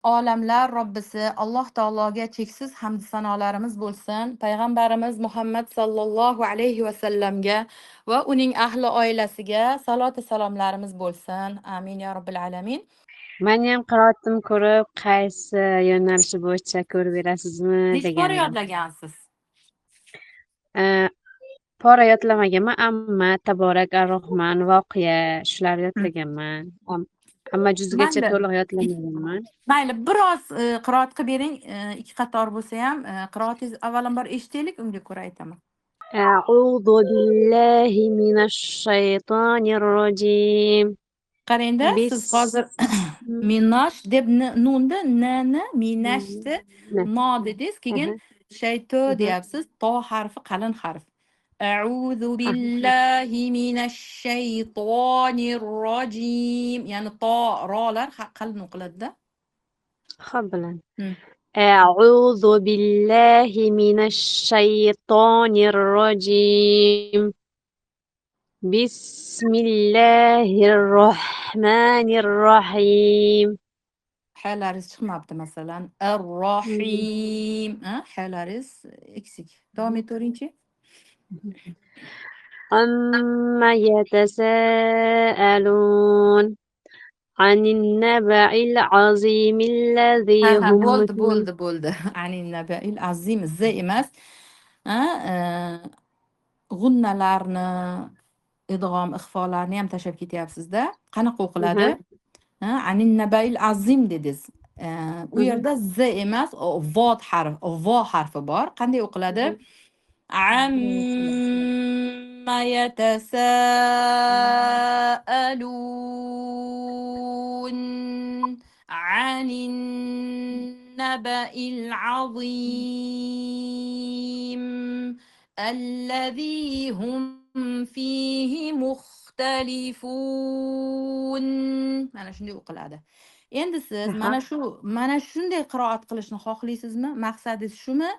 Olamlar Robbisi Alloh taologa cheksiz hamd sanolarimiz bo'lsin. Payg'ambarimiz Muhammad sallallohu alayhi va sallamga va uning ahli oilasiga saloti salomlarimiz bo'lsin. Amin ya robbil alamin. Meni ham qiroatim ko'rib, qaysi yo'nalishi bo'yicha ko'rib berasizmi Necha pora degandim. yodlagansiz? Pora yodlamaganman, amma Taborak, Ar-Rohman, Voqea shularni yodlaganman. Amma juzgacha Mayli. to'liq yodlamaganman. Mayli, biroz qiroat qilib bering, ikki qator bo'lsa ham, qiroatingizni avvalambor eshitaylik, unga ko'ra aytaman. A'udhu billahi minash shaytonir rojim. Qarangda, siz hozir minash deb nunni n ni minashni no dedingiz, keyin shayto deyapsiz, to harfi qalin harf. A'udhu billahi minash shaytonir rojim. Ya'ni to rolar qalin o'qiladi-da. Xo'p, bilan. A'udhu billahi minash shaytonir rojim. Bismillahir rohmanir rohim. Halaringiz chiqmabdi masalan. Ar-rohim. Ha, halaringiz eksik. Davom etaveringchi. Amma yatasaalun anin naba'il azimil ladzi Ha, ha, hum bo'ldi, fihi bo'ldi, bo'ldi. Anin naba'il azim z emas. Ha, g'unnalarni, idg'om, ixfolarni ham tashlab ketyapsiz-da. Qanaqa o'qiladi? Ha, anin naba'il azim dedingiz. U yerda z emas, vod harfi, vo harfi bor. Qanday o'qiladi? Amma yatasaalun anin naba'il azim allazi hum fihi mukhtalifun. Mana shunday o'qiladi. Endi siz mana shunday qiroat qilishni xohlaysizmi? Maqsadingiz shumi?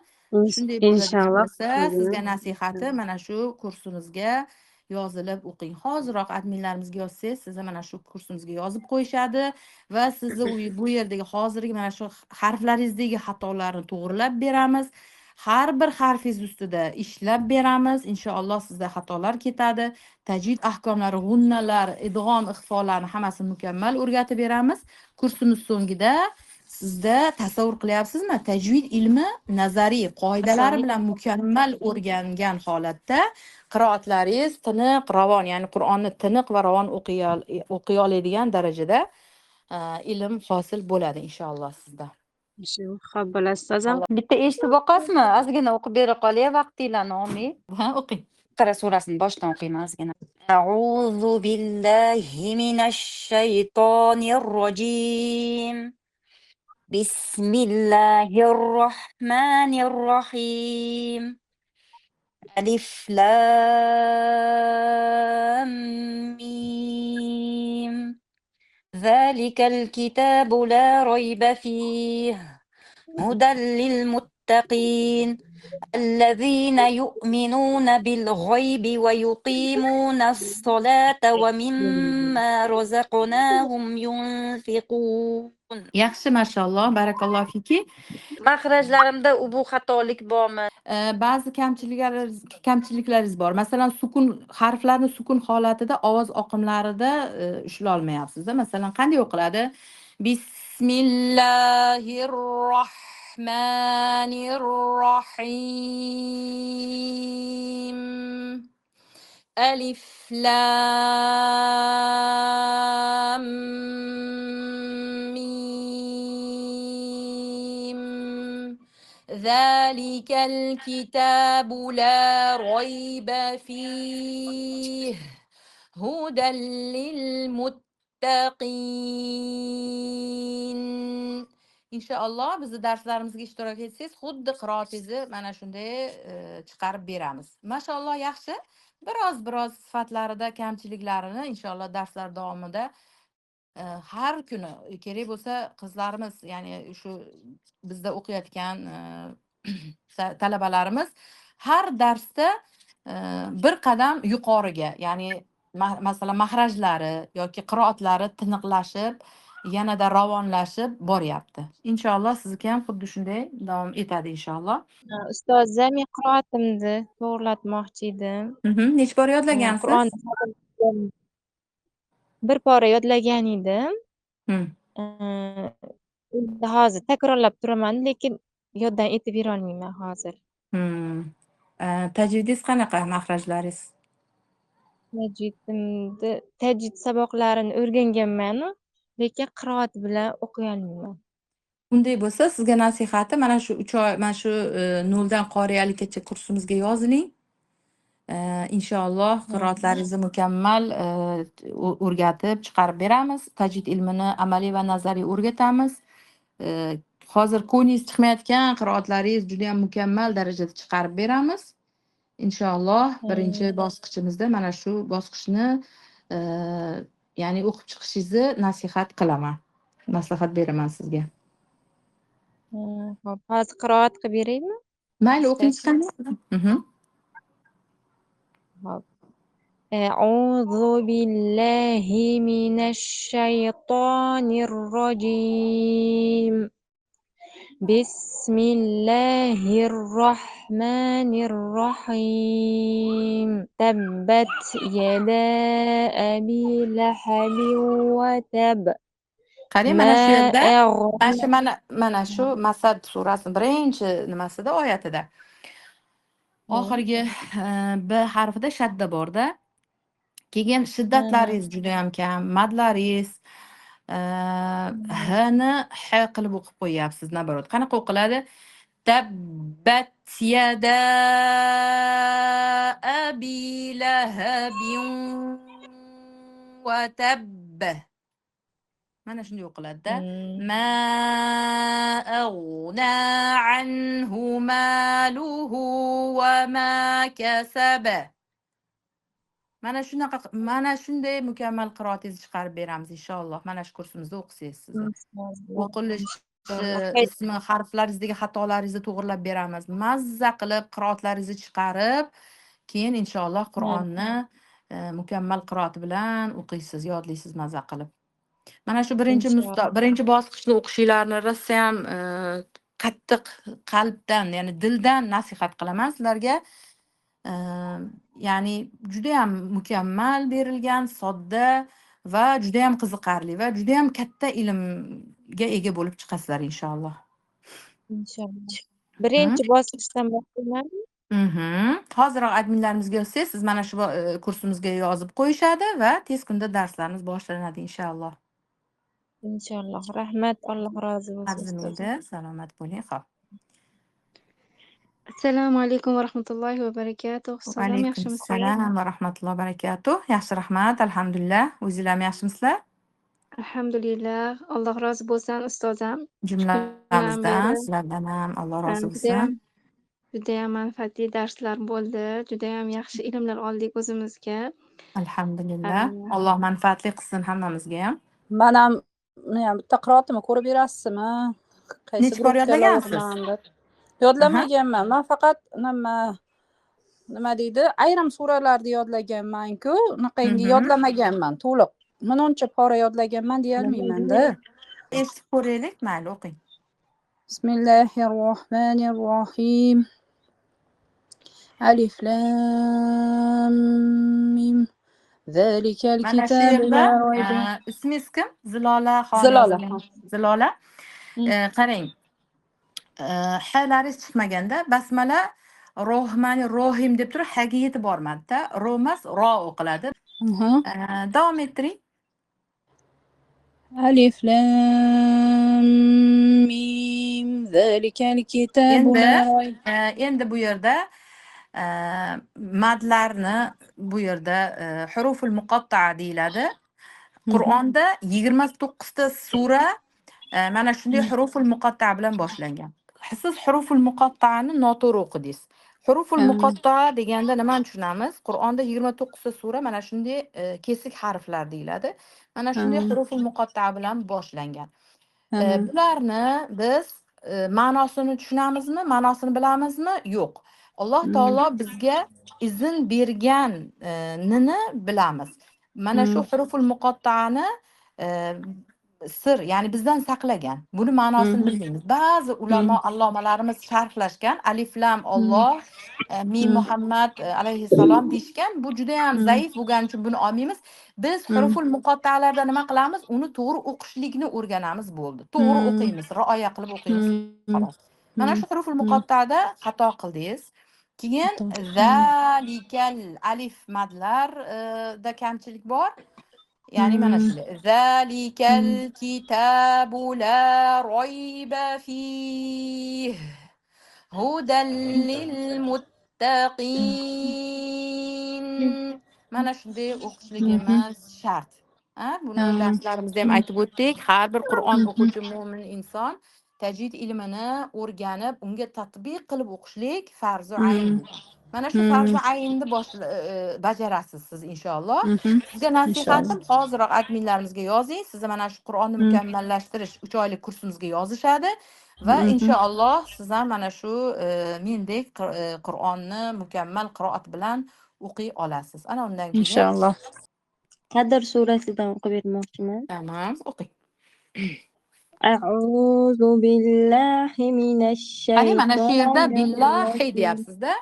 Shunday bo'ladigan Inshaalloh. bo'lsa, sizga nasihati mana shu kursimizga yozilib o'qing. Hoziroq adminlarimizga yozsangiz, sizni mana shu kursimizga yozib qo'yishadi va sizni bu yerdagi hozirgi mana shu harflaringizdagi xatolarni to'g'rilab beramiz. Har bir harfingiz ustida ishlab beramiz. Inshaalloh sizda xatolar ketadi. Tajvid ahkomlari, g'unnalar, idg'om, ixfolarni hammasini mukammal o'rgatib beramiz. Kursimiz so'ngida sizda tasavvur qilyapsizmi? Tajvid ilmi nazariy qoidalari bilan mukammal o'rgangan holatda qiroatlaringiz tiniq, ravon, ya'ni Qur'onni tiniq va ravon o'qiy oladigan darajada ilm hosil bo'ladi inshaalloh sizda. Xo'p, bo'lasiz ustozam. Bitta eshitib boqasizmi? Ozgina o'qib bera qolay, vaqtinglarni olmay. Ha, o'qing. Baqara surasini boshdan o'qiyman ozgina. A'udhu billahi minash shaytonir rojim. Bismillahir rohmanir rohim. Alif lam mim. Zalikal kitabu la rayba fih. Hudan lil muttaqin. الذين يؤمنون بالغيب ويقيمون الصلاة ومما رزقناهم ينفقون. Yaxshi, mashalloh, barakallohu fiki. Maxrajlarimda u bu xatolik bormi? Ba'zi kamchiliklaringiz bor. Masalan, sukun harflarni sukun holatida ovoz oqimlarida ushlolmayapsiz-da. Masalan, qanday o'qiladi? Bismillahir rohmanir rohim. Alif lam mim. Zalikal kitabu la rayba fih. Hudan lil muttaqin. Inshaalloh bizni darslarimizga ishtirok etsangiz, xuddi qiroatingizni mana shunday chiqarib beramiz. Mashalloh, yaxshi. Biroz sifatlarida kamchiliklarini inshaalloh darslar davomida har kuni kerak bo'lsa qizlarimiz, ya'ni shu bizda o'qiyotgan talabalarimiz har darsda bir qadam yuqoriga, ya'ni masalan mahrajlari yoki qiroatlari tiniqlashib, yanada ravonlashib boryapti. Inshaalloh sizniki ham xuddi shunday davom etadi inshaalloh. Ustoza, men qiroatimni to'g'rilatmoqchi edim. Necha bor yodlagansiz? Qur'onni bir pora yodlagan edim. Endi hozir takrorlab turaman, lekin yoddan aytib bera olmayman hozir. Tajvidingiz qanaqa, maxrajlaringiz? Tajvidimni, tajvid saboqlarini o'rganganman-u, lekin qiroat bilan o'qiy olmayman. Unday bo'lsa, sizga nasihatim mana shu 3 oy, mana shu noldan qoriyalikkacha kursimizga yoziling. Inshaalloh qiroatlaringizni mukammal o'rgatib chiqarib beramiz. Tajvid ilmini amaliy va nazariy o'rgatamiz. Hozir ko'ningiz chiqmayotgan qiroatlaringiz juda ham mukammal darajada chiqarib beramiz. Inshaalloh birinchi bosqichimizda mana shu bosqichni ya'ni o'qib chiqishingizni nasihat qilaman. Maslahat beraman sizga. Xo'p, hozir qiroat qilib beraymi? Mayli, o'qing chiqaman. Xo'p. A'udhu billahi minash shaytonir rojim. Bismillahir rohmanir rohim. Tabbat yada abi lahabin va tab. Qarang, mana shu yerda, mana shu mana shu Masad surasining birinchi nimasida, oyatida. Oxirgi B harfida shadda borda. Keyin shiddatlaringiz juda ham kam, madlaringiz h ni h qilib o'qib qo'yyapsiz, naborot. Qanaqa o'qiladi? Tabbat yada abi lahabin va tabb. Mana shunday o'qiladi-da. Ma aghna anhu maluhu va ma kasaba. Mana shunaqa, mana shunday mukammal qiroatingizni chiqarib beramiz inshaalloh. Mana shu kursimizda o'qisangiz siz. O'qilish ismi, harflaringizdagi xatolaringizni to'g'rilab beramiz. Mazza qilib qiroatlaringizni chiqarib, keyin inshaalloh Qur'onni mukammal qiroati bilan o'qiysiz, yodlaysiz mazza qilib. Mana shu birinchi bosqichni o'qishinglarni rosa ham qattiq qalbdan, ya'ni dildan nasihat qilaman sizlarga. Ya'ni juda ham mukammal berilgan, sodda va juda ham qiziqarli va juda ham katta ilmga ega bo'lib chiqasizlar inshaalloh. Inshaalloh. Birinchi bosqichdan boshlaymanmi? Hoziroq adminlarimizga yozsangiz, siz mana shu kursimizga yozib qo'yishadi va tez kunda darslarimiz boshlanadi inshaalloh. Inshaalloh. Rahmat, Alloh rozi bo'lsin. Arzimaydi, salomat bo'ling. Xo'p. Assalomu alaykum va rahmatullohi va barakatuh. Alaykum assalom va rahmatullohi va barakatuh. Yaxshi, rahmat, alhamdulillah. O'zinglar ham yaxshimisizlar? Alhamdulillah. Alloh rozi bo'lsin, ustozam. Jumlamizdan, sizlardan ham Alloh rozi bo'lsin. Juda ham manfaatli darslar bo'ldi. Juda ham yaxshi ilmlar oldik o'zimizga. Alhamdulillah. Alloh manfaatli qilsin hammamizga ham. Men ham bitta qiroatimni ko'rib berasizmi? Qaysi Necha bor yodlagansiz? Yodlamaganman. Men faqat nima deydi? Ayrim suralarni yodlaganman-ku, unaqangi yodlamaganman to'liq. Menuncha pora yodlaganman deya olmayman-da. Eshitib ko'raylik, mayli, o'qing. Bismillahirrohmanirrohim. Alif lam mim. Zalikal kitabu la rayba. Ismingiz kim? Zilola xonim. Zilola. Zilola. Qarang. Halaringiz chiqmaganda basmala rohmani rohim deb turib haga yetib bormadi-da. Ro emas, ro o'qiladi. Davom ettiring. Alif lam mim. Zalikal kitabu la rayba. Endi bu yerda madlarni bu yerda huruful muqatta'a deyiladi. Qur'onda 29 ta sura mana shunday huruful muqatta'a bilan boshlangan. Siz huruful muqatta'ani noto'g'ri o'qidingiz. Huruful muqatta'a deganda nimani tushunamiz? Qur'onda 29 ta sura mana shunday kesik harflar deyiladi. Mana shunday huruful muqatta'a bilan boshlangan. Bularni biz ma'nosini tushunamizmi? Ma'nosini bilamizmi? Yo'q. Alloh taolo bizga izn berganini bilamiz. Mana shu huruful muqatta'ani Sir, ya'ni bizdan saqlagan. Buni ma'nosini bilmaymiz. Ba'zi ulamo, allomalarimiz sharhlashgan, alif lam Alloh, mim Muhammad alayhissalom deyishgan. Bu juda ham zaif bo'lgani uchun buni olmaymiz. Biz huruful muqotta'larda nima qilamiz? Uni to'g'ri o'qishlikni o'rganamiz, bo'ldi. To'g'ri o'qiymiz, rioya qilib o'qiymiz, xolos. Mana shu huruful muqotta'da xato qildingiz. Keyin zalikal alif madlarda kamchilik bor. Ya'ni mana shunday. Zalikal kitabu la royba fih hudan lil muttaqin. Mana shunday o'qishligimiz shart. Ha, buni darslarimizda ham aytib o'tdik. Har bir Qur'on o'quvchi mo'min inson tajvid ilmini o'rganib, unga tatbiq qilib o'qishlik farzi ayn. Mana shu farzi aynni bajarasiz siz inshaalloh. Sizga nasihatim, hoziroq adminlarimizga yozing. Sizni mana shu Qur'onni mukammallashtirish 3 oylik kursimizga yozishadi va inshaalloh siz ham mana shu mendek Qur'onni mukammal qiroat bilan o'qiy olasiz. Ana undan keyin inshaalloh. Qadr surasidan o'qib bermoqchiman. Tamam, o'qing. A'udhu billahi minash Qani, mana shu yerda shaytonir billahi rojim. deyapsiz-da.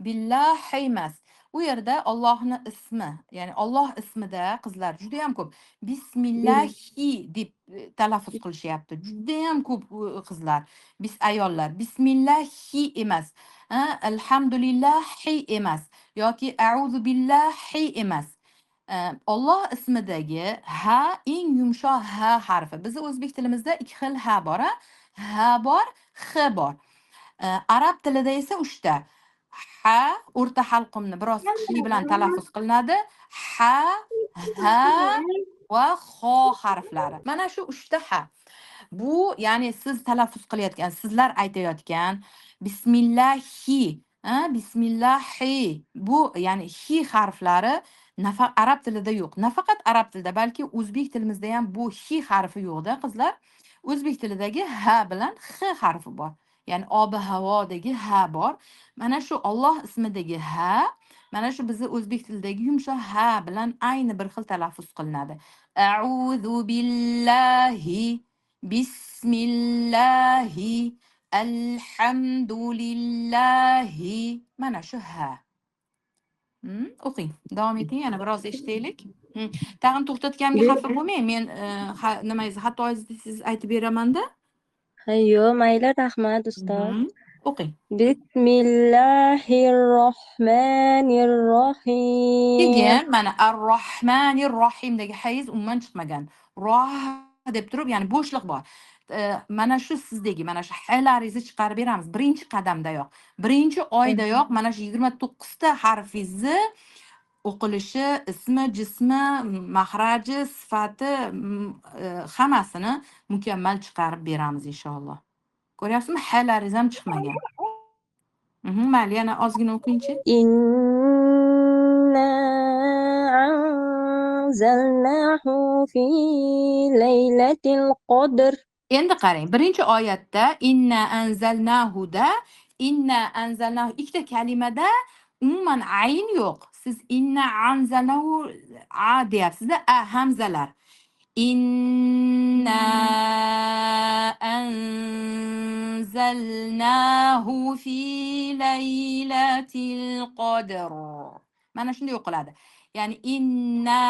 Billahi emas. U yerda Allohni ismi, ya'ni Alloh ismida qizlar juda ham ko'p bismillahi deb talaffuz qilishyapti. Juda ham ko'p qizlar, bis ayollar bismillahi emas, ha, alhamdulillahi emas yoki a'udhu billahi emas. Alloh ismidagi ha eng yumshoq ha harfi. Bizning o'zbek tilimizda ikki xil ha bor, ha? Ha bor, x bor. Arab tilida esa uchta. Ha o'rta halqumni biroz kuchli bilan talaffuz qilinadi. Ha, ha va xo harflari. Mana shu uchta ha. Bu, ya'ni siz talaffuz qilayotgan, sizlar aytayotgan bismillahi, ha, bismillahi, bu ya'ni hi harflari arab tilida yo'q. Nafaqat arab tilida, balki o'zbek tilimizda ham bu hi harfi yo'qda, qizlar. O'zbek tilidagi ha bilan x harfi bor. Ya'ni ob havodagi ha bor. Mana shu Alloh ismidagi ha, mana shu bizni o'zbek tilidagi yumshoq ha bilan ayni bir xil talaffuz qilinadi. A'udhu billahi, bismillahi, alhamdulillahi. Mana shu ha. O'qing. Davom eting, yana biroz eshitaylik. Tag'in to'xtatganimga xafa bo'lmang. Men nimangizni, xatoyingizni siz aytib beraman-da. Ha, yo'q, mayli, rahmat ustoz. O'qing. Bismillahirrohmanirrohim. Keyin mana ar-Rohmanir Rohimdagi hayz umuman chiqmagan. Roh deb turib, ya'ni bo'shliq bor. Mana shu sizdagi mana shu halaringizni chiqarib beramiz birinchi qadamdayoq. Birinchi oydayoq mana shu 29 ta harfingizni o'qilishi, ismi, jismi, mahraji, sifati, hammasini mukammal chiqarib beramiz inshaalloh. Ko'ryapsizmi? Halaringiz ham chiqmagan. Mayli, yana ozgina o'qingchi. Inna anzalnahu fi laylatil qadr. Endi qarang, birinchi oyatda inna anzalnahu da, inna anzalnahu ikkita kalimada umuman ayn yo'q. Siz inna anzalnahu a deyapsiz-da, a hamzalar. Inna anzalnahu fi laylatil qadr. Mana shunday o'qiladi. Ya'ni inna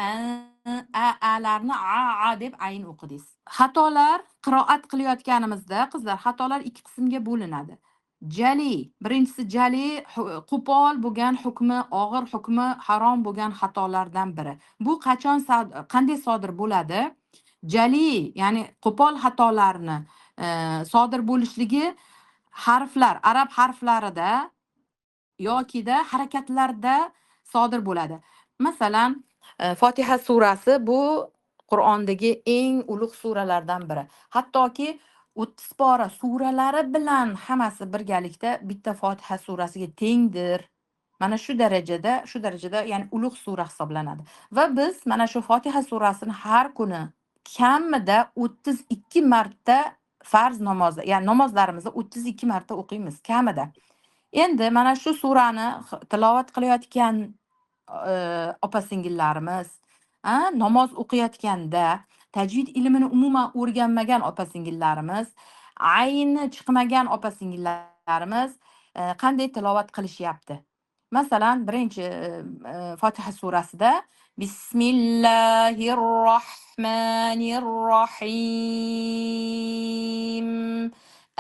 an, a alarni a a deb ayn o'qidingiz. Xatolar qiroat qilayotganimizda qizlar, xatolar ikki qismga bo'linadi. Jali, birinchisi jali, qo'pol bo'lgan hukmi, og'ir hukmi harom bo'lgan xatolardan biri. Bu qachon qanday sodir bo'ladi? Jali, ya'ni qo'pol xatolarni sodir bo'lishligi harflar, arab harflarida yokida harakatlarda sodir bo'ladi. Masalan, Fotiha surasi bu Qur'ondagi eng ulug' suralardan biri. Hattoki 30 pora suralari bilan hammasi birgalikda bitta Fotiha surasiga tengdir. Mana shu darajada, shu darajada, ya'ni ulug' sura hisoblanadi. Va biz mana shu Fotiha surasini har kuni kamida 32 marta farz namozda, ya'ni namozlarimizda 32 marta o'qiymiz kamida. Endi mana shu surani tilovat qilayotgan opa-singillarimiz, namoz o'qiyotganda Tajvid ilmini umuman o'rganmagan opa singillarimiz, ayni chiqmagan opa singillarimiz qanday tilovat qilishyapti? Masalan, birinchi Fotiha surasida Bismillahir Rohmanir Rohim.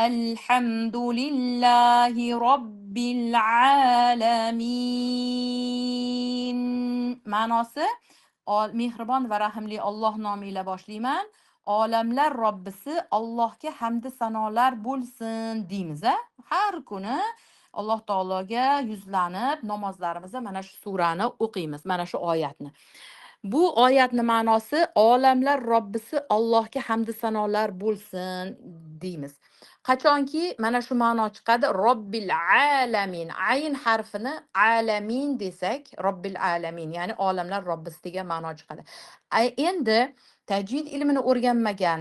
Alhamdulillahi Robbil alamin. Ma'nosi mehribon va rahimli Alloh nomi ila boshlayman. Olamlar Robbisi Allohga hamd sanolar bo'lsin deymiz, a? Har kuni Alloh taologa yuzlanib namozlarimizda mana shu surani o'qiymiz, mana shu oyatni. Bu oyatni ma'nosi olamlar Robbisi Allohga hamd sanolar bo'lsin deymiz. Qachonki mana shu ma'no chiqadi, Robbil alamin, ayn harfini alamin desak, Robbil alamin, ya'ni olamlar Robbisi degan ma'no chiqadi. Endi tajvid ilmini o'rganmagan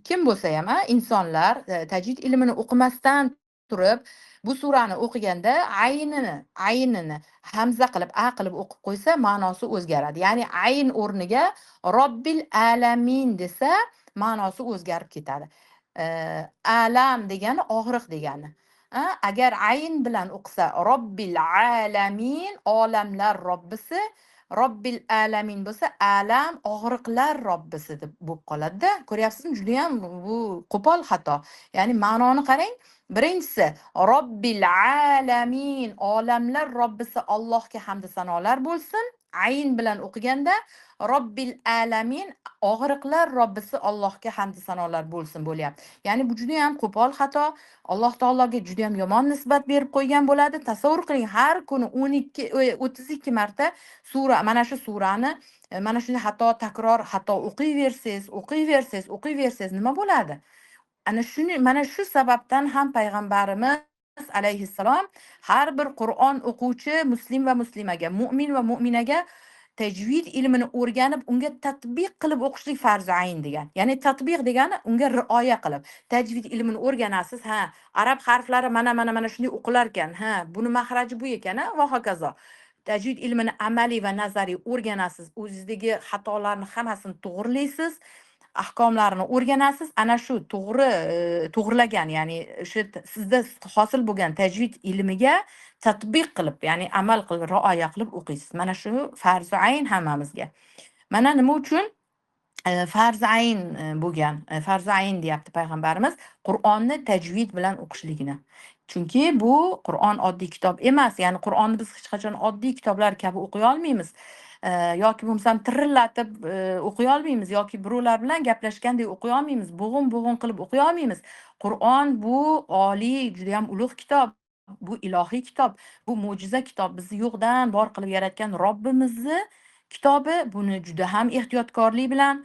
kim bo'lsa ham, insonlar tajvid ilmini o'qimasdan turib bu surani o'qiganda aynini hamza qilib, a qilib o'qib qo'ysa, ma'nosi o'zgaradi. Ya'ni ayn o'rniga Robbil alamin desa, ma'nosi o'zgarib ketadi. Alam degani og'riq degani. Agar ayn bilan o'qisa Robbil alamin, olamlar Robbisi, Robbil alamin bo'lsa, alam og'riqlar Robbisi deb bo'lib qoladi-da. Ko'ryapsizmi? Juda ham bu qo'pol xato. Ya'ni ma'noni qarang. Birinchisi Robbil alamin, olamlar Robbisi Allohga hamd sanolar bo'lsin. Ayn bilan o'qiganda Robbil alamin, og'riqlar Robbisi Allohga hamd sanolar bo'lsin bo'lyapti. Ya'ni bu juda ham qo'pol xato. Alloh taologa juda ham yomon nisbat berib qo'ygan bo'ladi. Tasavvur qiling, har kuni 12, 32 marta sura, mana shu surani mana shunday xato, takror xato o'qiyversangiz, o'qiyversangiz, o'qiyversangiz nima bo'ladi? Ana shuni, mana shu sababdan ham payg'ambarimiz alayhissalom har bir Qur'on o'quvchi muslim va muslimaga, mu'min va mu'minaga tajvid ilmini o'rganib, unga tatbiq qilib o'qishlik farzi ayn degan. Ya'ni tatbiq degani unga rioya qilib. Tajvid ilmini o'rganasiz, ha, arab harflari mana mana mana shunday o'qilar ekan, ha, buni mahraji bu ekan, ha, va hokazo. Tajvid ilmini amaliy va nazariy o'rganasiz, o'zingizdagi xatolarni hammasini to'g'rilaysiz, ahkomlarini o'rganasiz. Ana shu to'g'ri to'g'rilagan, ya'ni o'sha sizda hosil bo'lgan tajvid ilmiga tatbiq qilib, ya'ni amal qilib, rioya qilib o'qiysiz. Mana shu farzi ayn hammamizga. Mana nima uchun farzi ayn bo'lgan, farzi ayn deyapti payg'ambarimiz Qur'onni tajvid bilan o'qishligini. Chunki bu Qur'on oddiy kitob emas, ya'ni Qur'onni biz hech qachon oddiy kitoblar kabi o'qiy olmaymiz. Yoki bo'lmasam tirillatib o'qiy olmaymiz, yoki birovlar bilan gaplashgandek o'qiy olmaymiz, bo'g'in-bo'g'in qilib o'qiy olmaymiz. Qur'on bu oliy, juda ham ulug' kitob, bu ilohiy kitob, bu mo'jiza kitob, bizni yo'qdan bor qilib yaratgan Robbimizni kitobi. Buni juda ham ehtiyotkorlik bilan,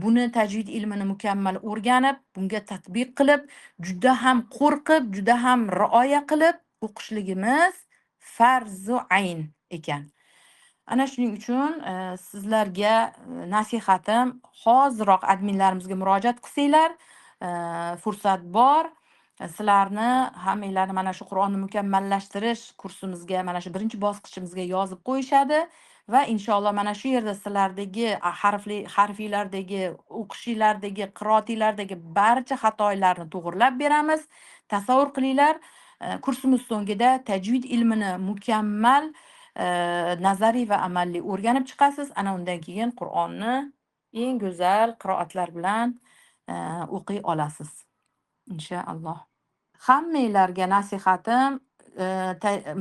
buni tajvid ilmini mukammal o'rganib, bunga tatbiq qilib, juda ham qo'rqib, juda ham rioya qilib o'qishligimiz farzu ayn ekan. Ana shuning uchun sizlarga nasihatim, hoziroq adminlarimizga murojaat qilsanglar, fursat bor. Sizlarni hammanglarni mana shu Qur'onni mukammallashtirish kursimizga, mana shu birinchi bosqichimizga yozib qo'yishadi va inshaalloh mana shu yerda sizlardagi harfli, harfiylardagi, o'qishinglardagi, qiroatinglardagi barcha xatolarni to'g'irlab beramiz. Tasavvur qilinglar, kursimiz so'ngida tajvid ilmini mukammal nazariy va amaliy o'rganib chiqasiz. Ana undan keyin Qur'onni eng go'zal qiroatlar bilan o'qiy olasiz. Inshaalloh. Hammanglarga nasihatim,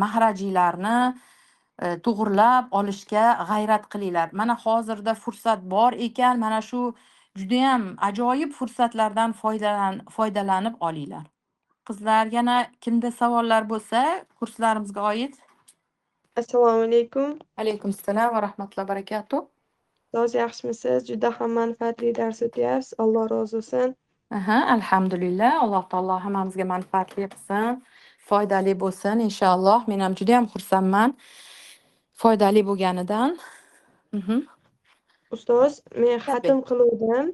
mahrajiylarni to'g'irlab olishga g'ayrat qilinglar. Mana hozirda fursat bor ekan, mana shu juda ham ajoyib fursatlardan foydalanib olinglar. Qizlar, yana kimda savollar bo'lsa kurslarimizga oid? Assalomu alaykum. Alaykum assalom va rahmatullohi va barakatuh. Ustoz, yaxshimisiz? Juda ham manfaatli dars o'tyapsiz. Alloh rozi bo'lsin. Aha, alhamdulillah. Alloh taolo hammamizga manfaatli qilsin, foydali bo'lsin inshaalloh. Men ham juda ham xursandman foydali bo'lganidan. Ustoz, men xatm qiluvdim.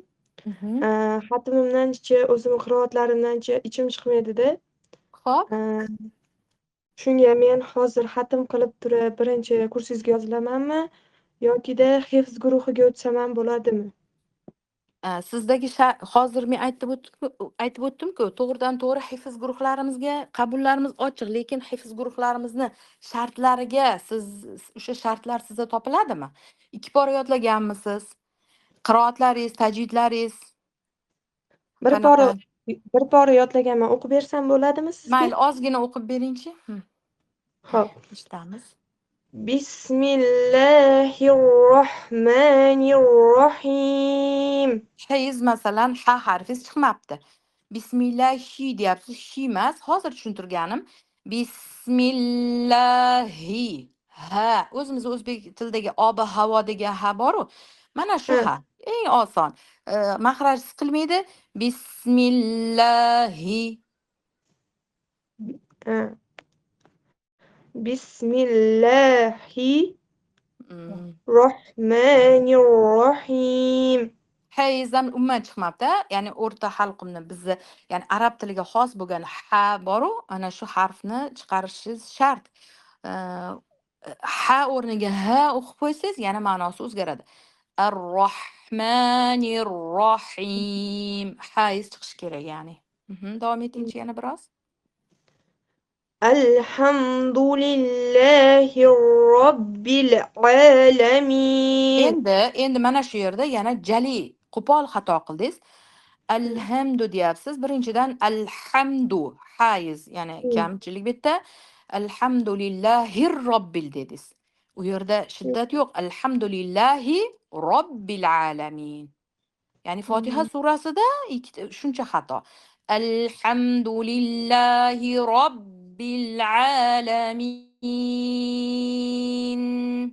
Xatmimdanchi o'zim qiroatlarimdanchi ichim chiqmaydi-da. Xo'p. Shunga men hozir xatm qilib turib birinchi kursingizga yozilamanmi yokida hifz guruhiga o'tsam ham bo'ladimi? Sizdagi hozir men aytib o'tdim-ku, to'g'ridan to'g'ri hifz guruhlarimizga qabullarimiz ochiq, lekin hifz guruhlarimizni shartlariga siz, o'sha shartlar sizda topiladimi? 2 pora yodlaganmisiz? Qiroatlaringiz, tajvidlaringiz Bir pora qanaqa? Bir pora yodlaganman. O'qib bersam bo'ladimi sizga? Mayli, ozgina o'qib beringchi. Xo'p. Eshitamiz. Bismillahirrohmanirrohim. Hayz masalan, ha harfingiz chiqmabdi. Bismillahi deyapsiz, hi emas. Hozir tushuntirganim bismillahi. Ha, o'zimiz o'zbek tilidagi ob havo degan ha bor-u. Mana shu ha. Eng oson. Mahraj siqilmaydi. Bismillahi. Bismillahi rohmanir-rohim. Hayzam umuman chiqmabdi. Ya'ni o'rta halqumni bizni, ya'ni arab tiliga xos bo'lgan ha bor-u, ana shu harfni chiqarishingiz shart. Ha o'rniga ha o'qib qo'ysangiz, yana ma'nosi o'zgaradi. Ar-Rohmanir-Rohim. Hayz chiqishi kerak, ya'ni. Davom etingchi yana biroz. Alhamdulillahi robbil alamin. Endi mana shu yerda yana jali qo'pol xato qildingiz. Alhamdu deyapsiz. Birinchidan alhamdu hayz, ya'ni kamchilik bu yerda. Alhamdulillahi robbil dedingiz. U yerda shiddat yo'q. Alhamdulillahi robbil alamin. Ya'ni Fotiha surasida ikkita shuncha xato. Alhamdulillahi robbil alamin.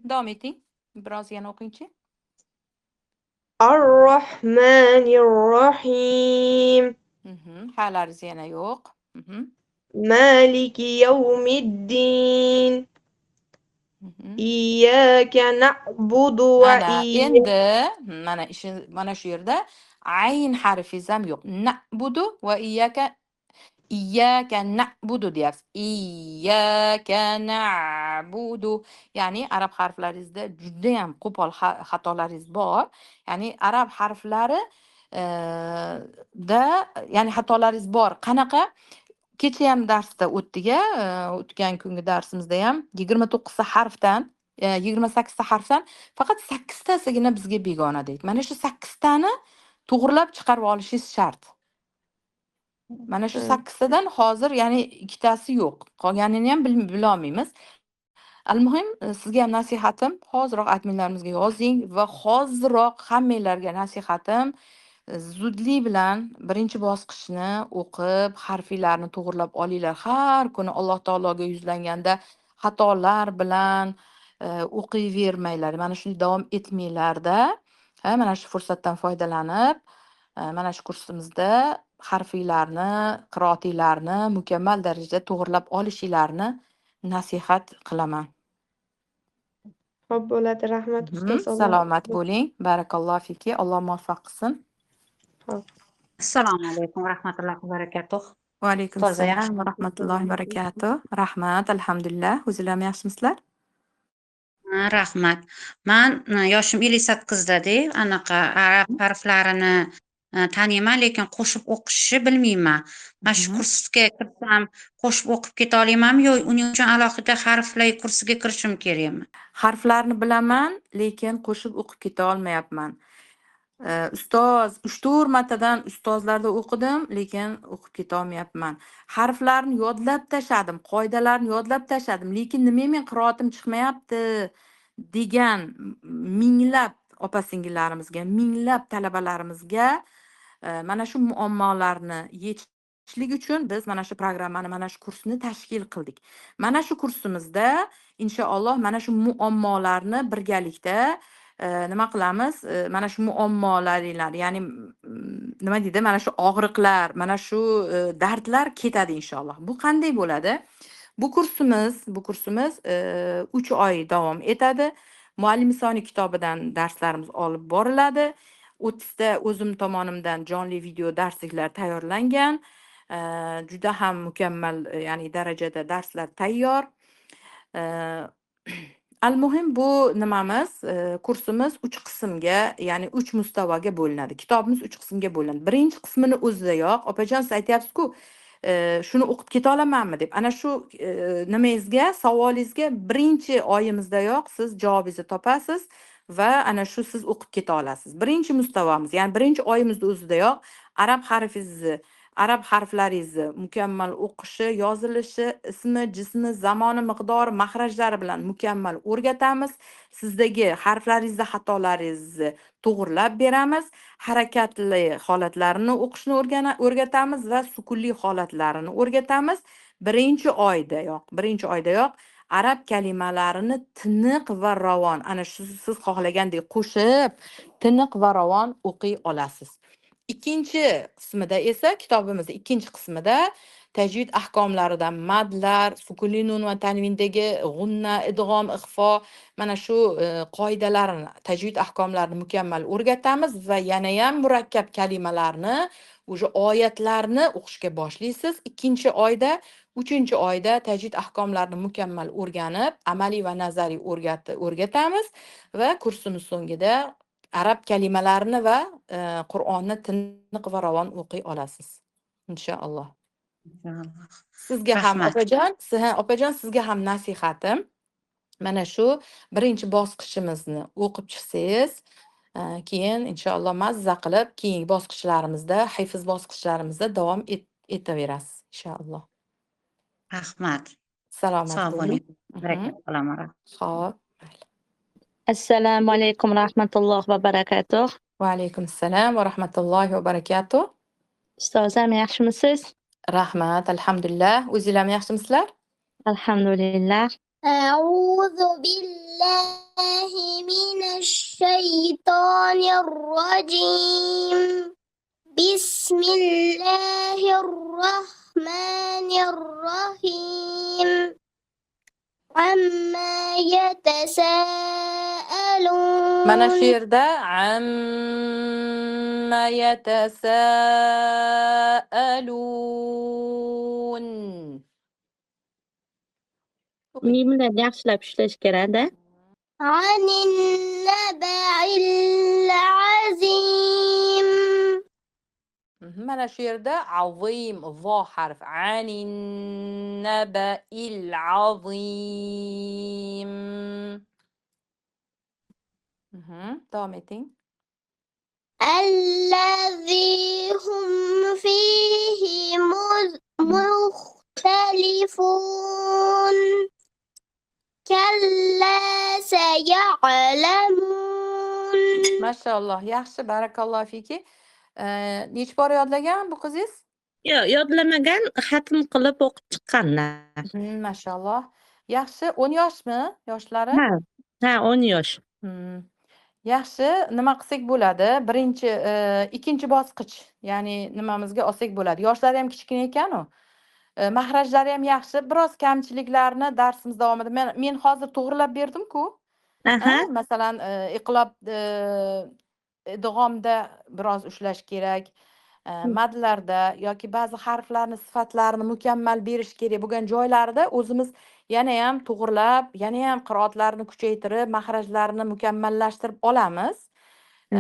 Davom eting. Biroz yana o'qingchi. Ar-Rohmanir-Rohim. Halaringiz yana yo'q. Maliki yawmiddin. Iyyaka na'budu va endi mana shu yerda ayn harfingiz ham yo'q. Na'budu va iyyaka, iyyaka na'budu deyapsiz. Iyyaka na'budu. Ya'ni arab harflaringizda juda ham qo'pol xatolaringiz bor. Ya'ni arab harflari da, ya'ni xatolaringiz bor. Qanaqa? Kecha ham darsda o'tdik-a, o'tgan kungi darsimizda ham 29 ta harfdan, 28 ta harfdan faqat 8 tasigina bizga begona deydi. Mana shu 8 tani to'g'rilab chiqarib olishingiz shart. Mana shu 8 tadan hozir, ya'ni ikkitasi yo'q. Qolganini ham bila olmaymiz. Al-muhim, sizga ham nasihatim, hoziroq adminlarimizga yozing va hoziroq hammanglarga nasihatim, zudlik bilan birinchi bosqichni o'qib, harflarni to'g'rilab olinglar. Har kuni Alloh taologa yuzlanganda xatolar bilan o'qiyvermanglar. Mana shuni davom etmanglarda, mana shu fursatdan foydalanib, mana shu kursimizda harflarni, qiroatlarni mukammal darajada to'g'rilab olishinglarni nasihat qilaman. Xo'p bo'ladi, rahmat ustoz. Salomat bo'ling. Barakallohu fiki. Alloh muvaffaq qilsin. Xo'p. Assalomu alaykum va rahmatullohi va barakatuh. Va alaykum assalom va rahmatullohi va barakatuh. Rahmat, alhamdulillah. O'zinglar yaxshimisizlar? Rahmat. Men yoshim 58da-da, anaqa arab harflarini taniyman, lekin qo'shib o'qishni bilmayman. Mana shu kursga kirsam, qo'shib o'qib keta olamanmi yo uning uchun alohida harflar kursiga kirishim kerakmi? Harflarni bilaman, lekin qo'shib o'qib keta olmayapman. Ustoz, 3-4 martadan ustozlarda o'qidim, lekin o'qib keta olmayapman. Harflarni yodlab tashladim, qoidalarni yodlab tashladim, lekin nima men qiroatim chiqmayapti degan minglab opa-singillarimizga, minglab talabalarimizga mana shu muammolarni yechishlik uchun biz mana shu programmani, mana shu kursni tashkil qildik. Mana shu kursimizda inshaalloh mana shu muammolarni birgalikda nima qilamiz? Mana shu muammolaringlar, ya'ni nima deydi? Mana shu og'riqlar, mana shu dardlar ketadi inshaalloh. Bu qanday bo'ladi? Bu kursimiz 3 oy davom etadi. Muallim Soni kitobidan darslarimiz olib boriladi. 30 ta o'zim tomonimdan jonli video darsliklar tayyorlangan. Juda ham mukammal, ya'ni darajada darslar tayyor. Al-muhim, bu nimamiz, kursimiz 3 qismga, ya'ni 3 mustavoga bo'linadi. Kitobimiz 3 qismga bo'linadi. Birinchi qismini o'zidayoq, opajon, siz aytyapsiz-ku, shuni o'qib keta olamanmi deb. Ana shu nimangizga, savolingizga birinchi oyimizdayoq siz javobingizni topasiz va ana shu siz o'qib keta olasiz. Birinchi mustavomiz, ya'ni birinchi oyimizda o'zidayoq arab harfingizni, arab harflaringizni mukammal o'qishi, yozilishi, ismi, jismi, zamoni, miqdori, mahrajlari bilan mukammal o'rgatamiz. Sizdagi harflaringizni, xatolaringizni to'g'irlab beramiz. Harakatli holatlarini o'qishni o'rgatamiz va sukunli holatlarini o'rgatamiz. Birinchi oydayoq arab kalimalarini tiniq va ravon, ana shu siz xohlagandek qo'shib, tiniq va ravon o'qiy olasiz. Ikkinchi qismida esa, kitobimizning ikkinchi qismida tajvid ahkomlaridan madlar, sukunli nun va tanvindagi g'unna, idg'om, ixfo, mana shu qoidalarini, tajvid ahkomlarini mukammal o'rgatamiz va yanayam murakkab kalimalarni, уже oyatlarni o'qishga boshlaysiz. Ikkinchi oyda, uchinchi oyda tajvid ahkomlarini mukammal o'rganib, amaliy va nazariy o'rgatamiz va kursimiz so'ngida arab kalimalarini va Qur'onni tiniq va ravon o'qiy olasiz. Inshaalloh. Inshaalloh. Sizga ham, Rahmat. opajon, opajon, sizga ham nasihatim mana shu birinchi bosqichimizni o'qib chiqsangiz, keyin inshaalloh mazza qilib keyingi bosqichlarimizda, hifz bosqichlarimizda davom etaverasiz inshaalloh. Rahmat. Salomat Sog' bo'ling. bo'ling. Harakat qilaman. Xo'p. Assalomu alaykum rahmatullohi va barakatuh. Va alaykum assalom va rahmatullohi va barakatuh. Ustozam, yaxshimisiz? Rahmat, alhamdulillah. O'zinglar yaxshimisizlar? Alhamdulillah. أعوذ بالله من الشيطان الرجيم. بسم الله الرحمن الرحيم. عما يتساءلون. Mana shu yerda amma yatasaalun. Mimlarni yaxshilab ushlash kerak-da. عن النبأ العظيم. Mana shu yerda azim vo harf, anin nabail azim. Davom eting. الذي هم فيه مختلفون. كلا سيعلمون. Mashalloh, yaxshi, barakallohu fiki. Necha bor yodlagan bu qizingiz? Yo'q, yodlamagan, xatm qilib o'qib chiqqanlar. Mashalloh. Yaxshi, 10 yoshmi yoshlari? Ha, ha, 10 yosh. Yaxshi, nima qilsak bo'ladi? Birinchi, ikkinchi bosqich, ya'ni nimamizga olsak bo'ladi. Yoshlari ham kichkina ekan-u. Mahrajlari ham yaxshi. Biroz kamchiliklarni darsimiz davomida men hozir to'g'rilab berdim-ku. Aha. Masalan, iqlob, idg'omda biroz ushlash kerak. Madlarda yoki ba'zi harflarni sifatlarini mukammal berish kerak bo'lgan joylarida o'zimiz yana ham to'g'rilab, yana ham qiroatlarni kuchaytirib, mahrajlarni mukammallashtirib olamiz.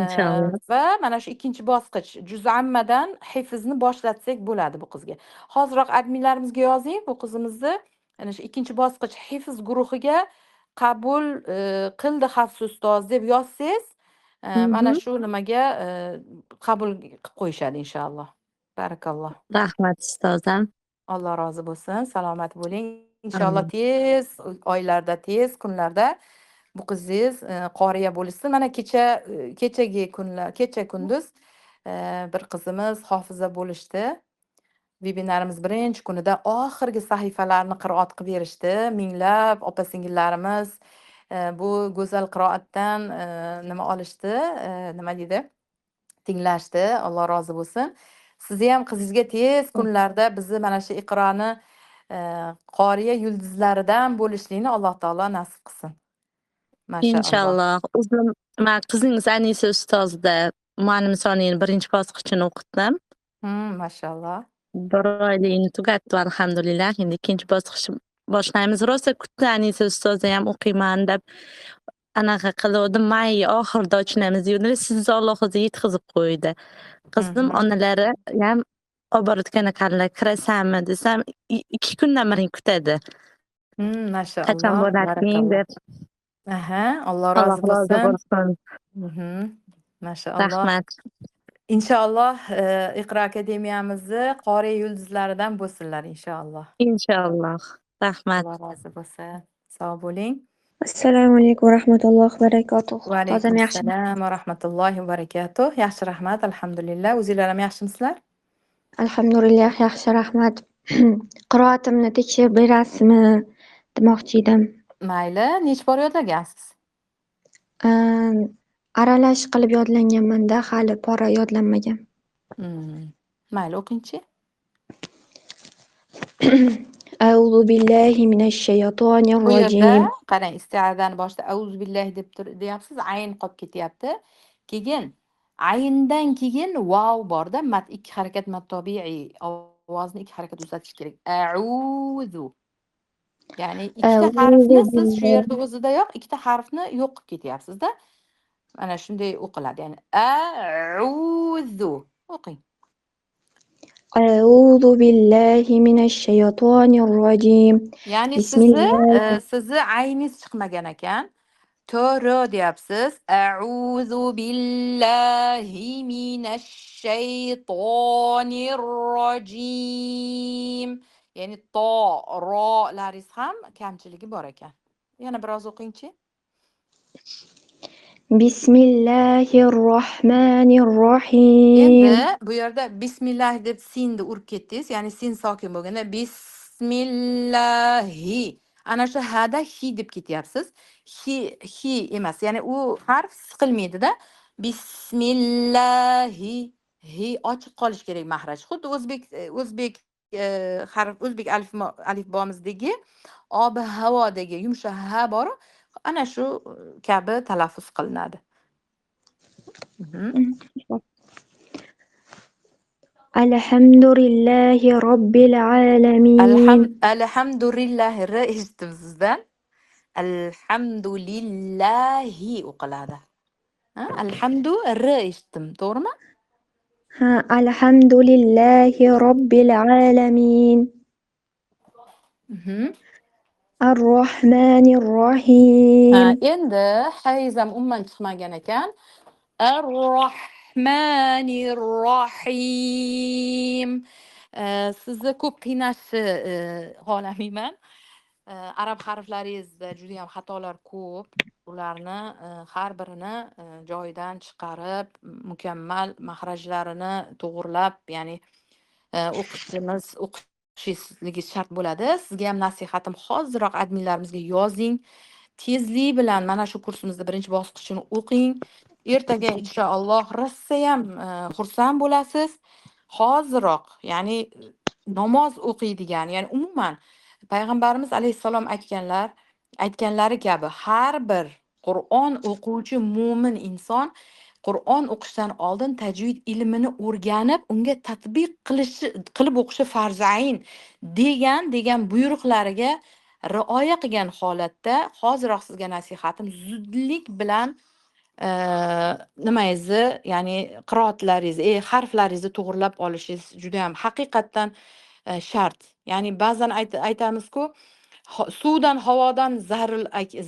Inshaalloh. Va mana shu ikkinchi bosqich juzammadan hifzni boshlatsak bo'ladi bu qizga. Hoziroq adminlarimizga yozing, bu qizimizni ana shu ikkinchi bosqich hifz guruhiga qabul qildi Hafs ustoz deb yozsangiz, mana shu nimaga qabul qilib qo'yishadi inshaalloh. Barakalloh. Rahmat ustozam. Alloh rozi bo'lsin, salomat bo'ling. Inshaalloh tez oylarda, tez kunlarda bu qizingiz qoriya bo'lishsin. Mana kecha, kechagi kunlar, kecha kunduz bir qizimiz hofiza bo'lishdi. Vebinarimiz birinchi kunida oxirgi sahifalarni qiroat qilib berishdi. Minglab opa-singillarimiz bu go'zal qiroatdan nima olishdi, nima deydi, tinglashdi. Alloh rozi bo'lsin. Sizni ham qizingizga tez kunlarda bizni mana shu Iqroni qoriya yulduzlaridan bo'lishlikni Alloh taolo nasib qilsin. Mashalloh. Inshaalloh. O'zim men qizingiz Anisa ustozda muallim soniyning birinchi bosqichini o'qitdim. Mashalloh. Bir oyligini tugatdim, alhamdulillah. Endi ikkinchi bosqich boshlaymiz. Rosa kutdi Anisa ustozi ham o'qiyman deb anaqa qiluvdi. May oxirida ochilamiz deganlar, sizni Alloh o'zi yetkazib qo'ydi. Qizim onalari ham olib borayotgan ekanlar, kirasanmi desam, 2 kundan beri kutadi. Mashalloh, Qachon bo'larkin barakalloh. deb. Aha, Alloh Alloh rozi rozi bo'lsin. bo'lsin. Mashalloh. Rahmat. Inshaalloh, Iqro akademiyamizni qori yulduzlaridan bo'lsinlar inshaalloh. Inshaalloh. Rahmat. Alloh rozi bo'lsin. Sog' bo'ling. Assalomu alaykum va rahmatullohi va barakatuh. Va alaykum Ustozim yaxshimi? assalom va rahmatullohi va barakatuh. Yaxshi, rahmat, alhamdulillah. O'zinglar ham yaxshimisizlar? Alhamdulillah, yaxshi, rahmat. Qiroatimni tekshirib berasizmi demoqchi edim. Mayli, necha bor yodlagansiz? Aralash qilib yodlanganman-da, hali pora yodlanmagan. Mayli, o'qingchi. A'udhu billahi minash shaytonir Bu yerda rojim. qarang, isti'azani boshida auzu billahi deb deyapsiz, ayn qolib ketyapti. Keyin ayndan keyin vav borda, mat ikki harakat mat tabiiy ovozni ikki harakat uzatish kerak. A'udhu. Ya'ni ikkita harfni A'udhu siz shu billahi. yerda o'zidayoq ikkita harfni yo'q qilib ketyapsiz-da. Mana shunday o'qiladi. Ya'ni a'udhu. O'qing. A'udhu billahi minash shaytonir rojim. Ya'ni sizni Bismillah. sizni ayningiz chiqmagan ekan. To'g'ri deyapsiz. A'udhu billahi minash shaytonir rojim. Ya'ni to, rolaringiz ham kamchiligi bor ekan. Yana biroz o'qingchi. Bismillahir rohmanir rohim. Endi bu yerda bismillah deb sinni urib ketdingiz. Ya'ni sin sokin bo'lganda bismillahi. Ana shu hada hi deb ketyapsiz. Hi hi emas. Ya'ni u harf siqilmaydi-da. Bismillahi hi ochiq qolish kerak mahraj. Xuddi o'zbek harf o'zbek alifbomizdagi ob havodagi yumshoq ha bor, ana shu kabi talaffuz qilinadi. Alhamdulillahi robbil alamin. Alhamdulillahi r eshitdim sizdan. Alhamdulillahi o'qiladi. Ha, alhamdu r eshitdim, to'g'rimi? Ha, alhamdulillahi robbil alamin. Ar-Rohmanir Rohim. Ha, endi hayz ham umuman chiqmagan ekan. Ar-Rohmanir Rohim. Sizni ko'p qiynashni xohlamayman. Arab harflaringizda juda ham xatolar ko'p. Ularni har birini joyidan chiqarib, mukammal mahrajlarini to'g'irlab, ya'ni o'qishingiz shart bo'ladi. Sizga ham nasihatim, hoziroq adminlarimizga yozing. Tezlik bilan mana shu kursimizda birinchi bosqichini o'qing. Ertaga inshaalloh rossayam xursand bo'lasiz. Hoziroq, ya'ni namoz o'qiydigan, ya'ni umuman payg'ambarimiz alayhissalom aytganlari kabi har bir Qur'on o'quvchi mo'min inson Qur'on o'qishdan oldin tajvid ilmini o'rganib, unga tatbiq qilib o'qishi farz ayn degan buyruqlariga rioya qilgan holatda hoziroq sizga nasihatim, zudlik bilan nimangizni, ya'ni qiroatlaringizni, harflaringizni to'g'rilab olishingiz juda ham haqiqatdan shart. Ya'ni ba'zan aytamizku, suvdan, havodan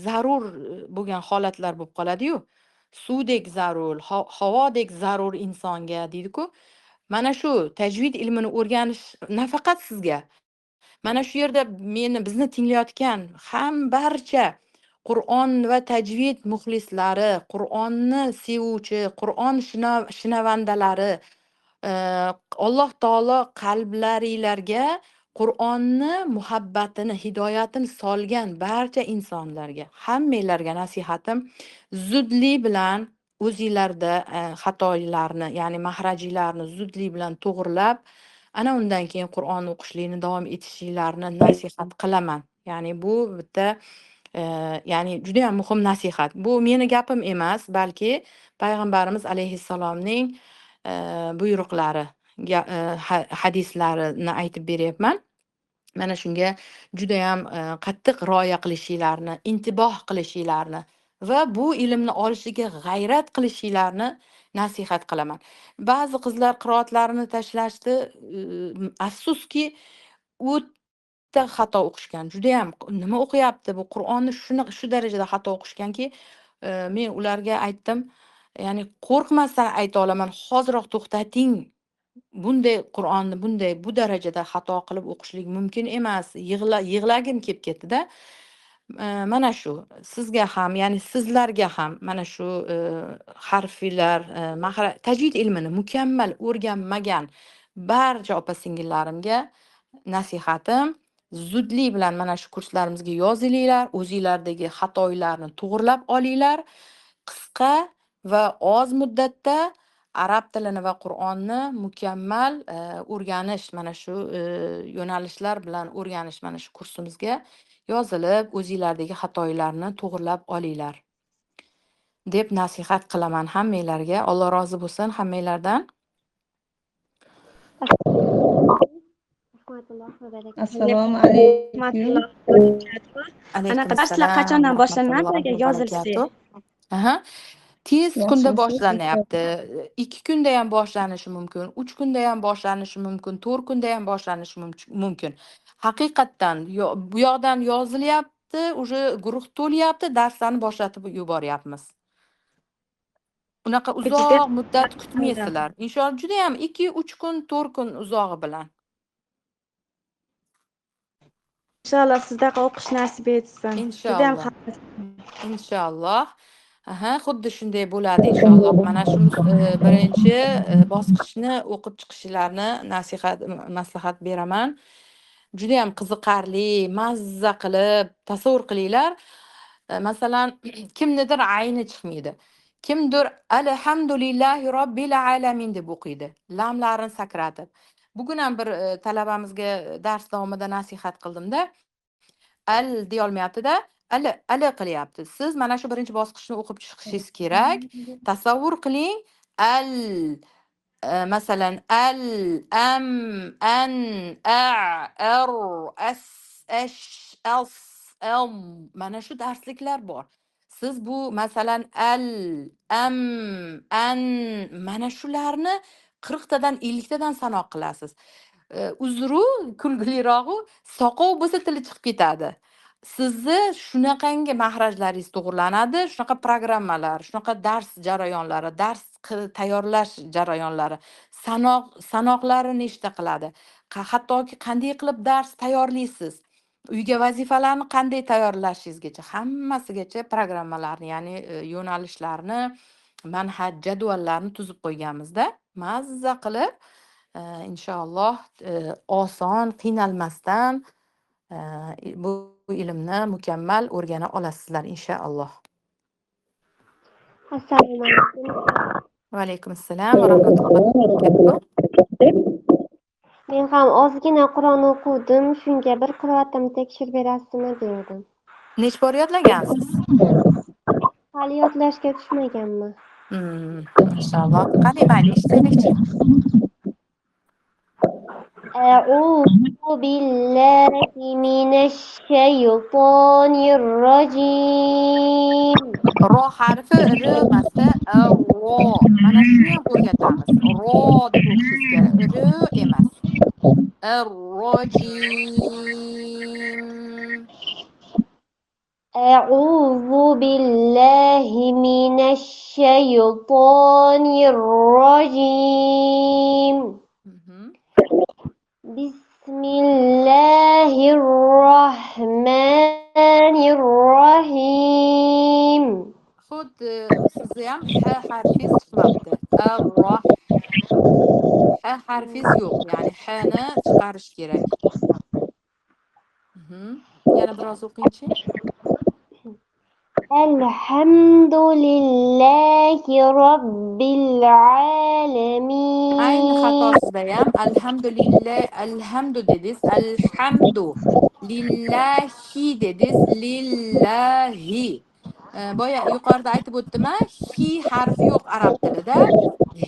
zarur bo'lgan holatlar bo'lib qoladi-yu. Suvdek zarur, havodek zarur insonga deydi-ku. Mana shu tajvid ilmini o'rganish nafaqat sizga. Mana shu yerda bizni tinglayotgan ham barcha Qur'on va tajvid muxlislari, Qur'onni sevuvchi, Qur'on shinavandalari, Alloh taolo qalblaringlarga Qur'onni muhabbatini, hidoyatini solgan barcha insonlarga, hammanglarga nasihatim, zudlik bilan o'zinglarda xatolarni, ya'ni mahrajlarni zudlik bilan to'g'rilab, ana undan keyin Qur'on o'qishlikni davom etishinglarni nasihat qilaman. Ya'ni bu bitta ya'ni juda ham muhim nasihat. Bu meni gapim emas, balki payg'ambarimiz alayhissalomning buyruqlari, hadislarini aytib beryapman. Mana shunga judayam qattiq rioya qilishinglarni, intiboh qilishinglarni va bu ilmni olishiga g'ayrat qilishinglarni nasihat qilaman. Ba'zi qizlar qiroatlarini tashlashdi, afsuski, o'ta xato o'qishgan. Judayam nima o'qiyapti bu Qur'onni shunaqa shu darajada xato o'qishganki, men ularga aytdim, ya'ni qo'rqmasdan ayta olaman, hoziroq to'xtating. Bunday Qur'onni bunday bu darajada xato qilib o'qishlik mumkin emas. Yig'lagim kelib ketdi-da. Mana shu sizga ham, ya'ni sizlarga ham mana shu harflar, tajvid ilmini mukammal o'rganmagan barcha opa-singillarimga nasihatim, zudlik bilan mana shu kurslarimizga yozilinglar, o'zinglardagi xatolarni to'g'rilab olinglar. Qisqa va oz muddatda arab tilini va Qur'onni mukammal o'rganish, mana shu yo'nalishlar bilan o'rganish, mana shu kursimizga yozilib, o'zinglardagi xatolarni to'g'rilab olinglar deb nasihat qilaman hammanglarga. Alloh rozi bo'lsin hammanglardan. Assalomu alaykum. Alaykum Anaqa darslar assalom qachondan va boshlanadi rahmatullohi agar va yozilsak? barakatuh. Aha. Tez kunda Yaxshimisiz? boshlanyapti. 2 kunda ham boshlanishi mumkin, 3 kunda ham boshlanishi mumkin, 4 kunda ham boshlanishi mumkin. Haqiqatdan bu yoqdan yozilyapti, уже guruh to'lyapti, darslarni boshlatib yuboryapmiz. Unaqa Juda uzoq muddat kutmaysizlar. Inshaalloh juda ham 2-3 kun, 4 kun uzog'i bilan. Inshaalloh sizdaqa o'qish nasib etsin. Judayam Inshaalloh. Inshaalloh. Aha, xuddi shunday bo'ladi inshaalloh. Mana shu birinchi bosqichni o'qib chiqishlarini nasihat maslahat beraman. Juda ham qiziqarli, mazza qilib tasavvur qilinglar. Masalan, kimnidir ayni chiqmaydi. Kimdir alhamdulillahi robbil alamin deb o'qiydi, lamlarini sakratib. Bugun ham bir talabamizga dars davomida nasihat qildimda. Al deya olmayapti-da, al al qilyapti. Siz mana shu birinchi bosqichni o'qib chiqishingiz kerak. Tasavvur qiling, al masalan al am an a r s h s m, mana shu darsliklar bor. Siz bu masalan al am an mana shularni 40 tadan 50 tadan sanoq qilasiz. Uzru kulgilirog'i, soqov bo'lsa tili chiqib ketadi. Sizni shunaqangi mahrajlaringiz to'g'rilanadi, shunaqa programmalar, shunaqa dars jarayonlari, dars tayyorlash jarayonlari, sanoqlari nechta qiladi, hattoki qanday qilib dars tayyorlaysiz, uyga vazifalarni qanday tayyorlashingizgacha, hammasigacha programmalarni, ya'ni yo'nalishlarni, manhaj jadvallarni tuzib qo'yganmizda. Mazza qilib inshaalloh oson, qiynalmasdan bu ilmni mukammal o'rgana olasizlar inshaalloh. Assalomu alaykum. Va alaykum assalom va rahmatullohi va barakatuh. Men ham ozgina Qur'on o'quvdim, shunga bir qiroatimni tekshirib berasizmi dedim. Nech bor yodlagansiz? Hali yodlashga tushmaganman. Inshaalloh. Qani mayli, eshitaylikchi. أعوذ بالله من الشيطان الرجيم. Ro harfi r emasda, ro. Mana shuni ham o'rgatamiz. Ro deb o'qishingiz kerak, r emas. Ar-rojim. أعوذ بالله من الشيطان الرجيم. بسم الله الرحمن الرحيم. Xuddi sizni ham h harfingiz chiqmabdi. Ar-roh. H harfingiz yo'q, ya'ni h ni chiqarish kerak. Yana biroz o'qingchi. Alhamdulillahi robbil alamin. Ayni xato sizda ham alhamdulillah, alhamdu dedingiz, alhamdu lillahi dedingiz, lillahi. Boya yuqorida aytib o'tdim, hi harfi yo'q arab tilida.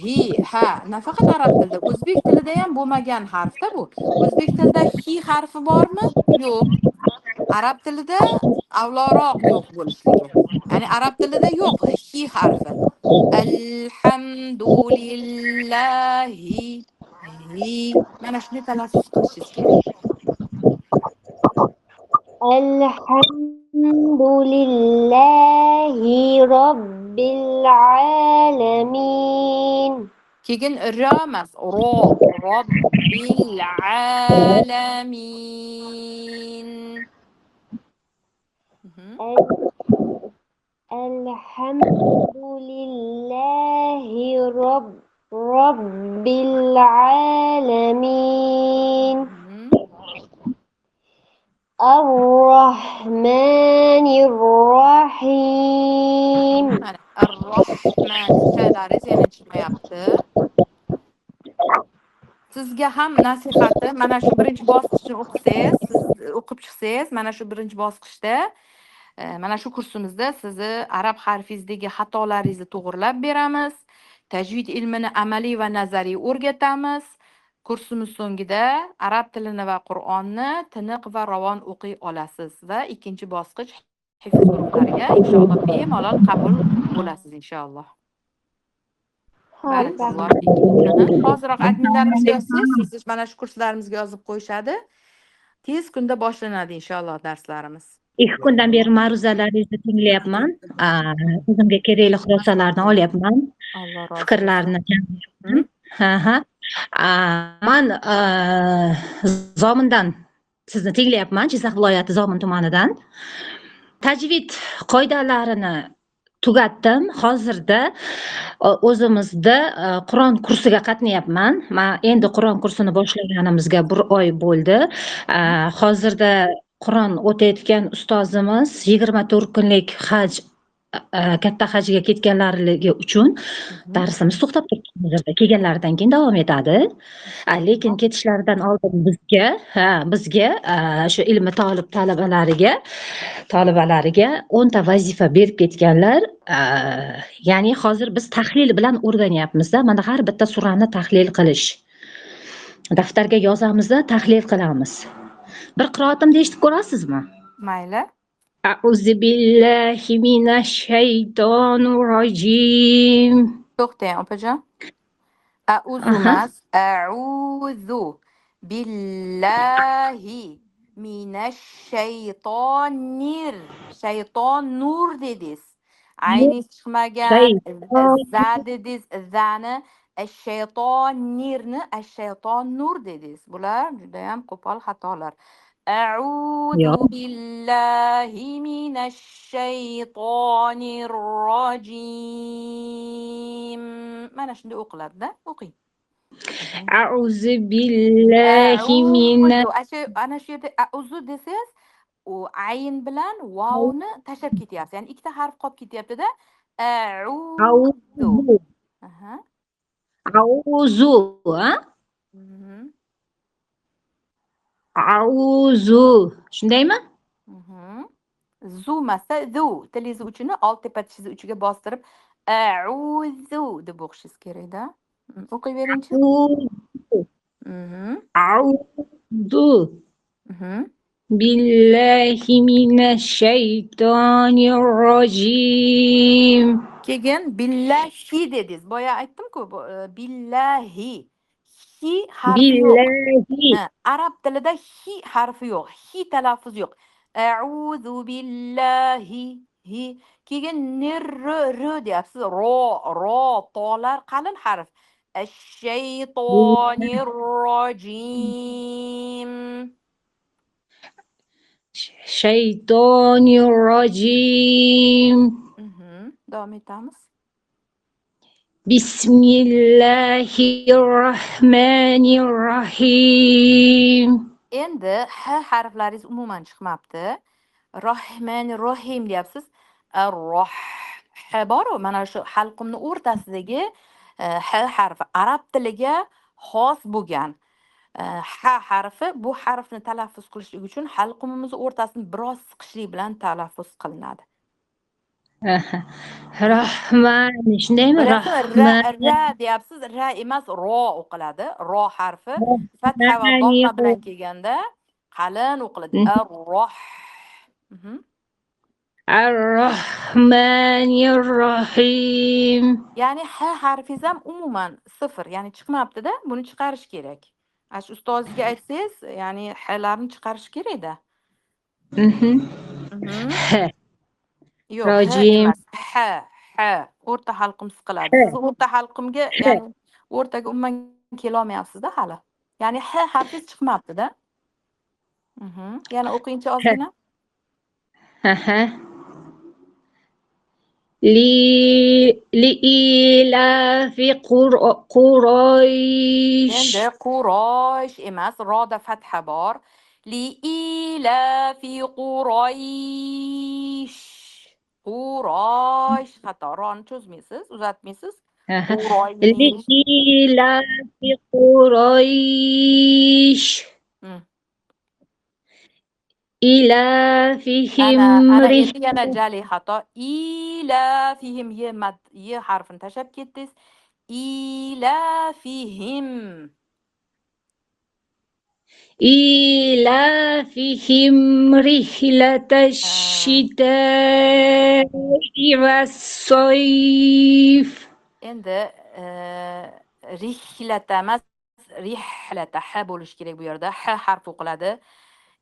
Hi, ha, nafaqat arab tilida, o'zbek tilida ham bo'lmagan harfda bu. O'zbek tilida hi harfi bormi? Yo'q. Arab tilida avloroq yo'q bo'lishligi. Ya'ni arab tilida yo'q hi harfi. Alhamdulillahi hi. Mana shuni talaffuz qilishingiz kerak. Alhamdulillahi robbil alamin. Keyin ro emas, ro, robbil alamin. Alhamdulillahi robbil alamin. Ar-Rahmanir-Rahim. Mana Ar-Rahman shalaringiz yana chiqmayapti. Sizga ham nasihati, mana shu birinchi bosqichni o'qisangiz, siz o'qib chiqsangiz, mana shu birinchi bosqichda, mana shu kursimizda sizni arab harfingizdagi xatolaringizni to'g'rilab beramiz. Tajvid ilmini amaliy va nazariy o'rgatamiz. Kursimiz so'ngida arab tilini va Qur'onni tiniq va ravon o'qiy olasiz va ikkinchi bosqich hifz guruhlariga inshaalloh bemalol qabul bo'lasiz inshaalloh. Barakalloh fik. Hoziroq adminlarimizga yozsangiz, sizni mana shu kurslarimizga yozib qo'yishadi. Tez kunda boshlanadi inshaalloh darslarimiz. 2 kundan beri ma'ruzalaringizni tinglayapman. O'zimga kerakli xulosalarni olyapman. Alloh rozi Fikrlarni jamlayapman. Ha. Man Zomindan sizni tinglayapman, Jizzax viloyati Zomin tumanidan. Tajvid qoidalarini tugatdim. Hozirda o'zimizda Qur'on kursiga qatnayapman. Men endi Qur'on kursini boshlaganimizga 1 oy bo'ldi. Hozirda Qur'on o'tayotgan ustozimiz 24 kunlik haj, katta hajga ketganlarligi uchun darsimiz to'xtab turibdi hozirda. Kelganlaridan keyin davom etadi. Lekin ketishlaridan oldin bizga, bizga shu ilmi tolib tolibalariga 10 ta vazifa berib ketganlar. Ya'ni hozir biz tahlil bilan o'rganyapmiz-da. Mana har bitta surani tahlil qilish. Daftarga yozamizda, tahlil qilamiz. Bir qiroatimni eshitib ko'rasizmi? Mayli. A'udzu billahi minash shaytonir rojim. To'xtang, opajon. A'udzu emas, a'udzu billahi minash shaytonir. Shaytonur dedingiz. Ayningiz chiqmagan, za dedingiz, zani ash-shaytonirni ash-shaytonur dedingiz. Bular juda ham qo'pol xatolar. A'udzu billahi minash shaytonir rojim. Mana shunday o'qiladi-da, o'qing. A'udzu billahi minash. Ana shu yerda a'udzu desangiz, u ayn bilan vavni tashlab ketyapsiz. Ya'ni ikkita harf qolib ketyapti-da. A'udzu. Aha. A'udzu, ha? A'udzu. Shundaymi? Zu emas-da, zu. Tilingiz uchini old tepa tishingiz uchiga bostirib a'udzu deb o'qishingiz kerak-da. O'qiyveringchi. A'udzu billahi minash shaytonir rojim. Keyin billahi dedingiz. Boya aytdim-ku, billahi. Hi harfi yo'q. Arab tilida hi harfi yo'q. Hi talaffuz yo'q. A'udzu billahi hi. Keyin nir r deyapsiz. Ro ro tolar qalin harf. Ash-shaytonir rojim. Shaytonir rojim. Davom etamiz. Bismillahirrohmanirrohim. Endi h harflaringiz umuman chiqmabdi. Rohmanir rohim deyapsiz. Ar-roh h bor-u, mana shu halqumning o'rtasidagi h harfi arab tiliga xos bo'lgan h harfi. Bu harfni talaffuz qilishlik uchun halqumimiz o'rtasini biroz siqishlik bilan talaffuz qilinadi. Rahman, shundaymi? Bilasizmi, ra Rahman. Ra deyapsiz, ra emas, ro o'qiladi. Ro harfi fatha va domma bilan kelganda qalin o'qiladi. Ar-roh. Ar-Rahmanir-Rahim. Ya'ni h harfingiz ham umuman sifir, ya'ni chiqmabdi-da, buni chiqarish kerak. Ana shu ustozingizga aytsangiz, ya'ni hlarni chiqarish kerak-da. H. Yo'q, h Rojim. emas, h, h. O'rta halqum siqiladi. H. Siz o'rta halqumga, H. ya'ni o'rtaga umuman kelolmayapsiz-da hali. Ya'ni h harfingiz chiqmabdi-da. Yana o'qingchi H. ozgina. Aha. Li liilafi Quraysh. Endi Quraysh emas, roda fatha bor. Liilafi Quraysh. Quraysh xato. Roni cho'zmaysiz, uzatmaysiz. Quraysh. Liilafi Quraysh. Ilafihim Ana, ana rih. endi yana jali xato. Ilafihim ye mad ye harfini tashlab ketdingiz. Ilafihim. Ilafihim rihlatash shita'i was-sayf. Endi rihlata emas, rihlata h bo'lishi kerak bu yerda. H harfi o'qiladi.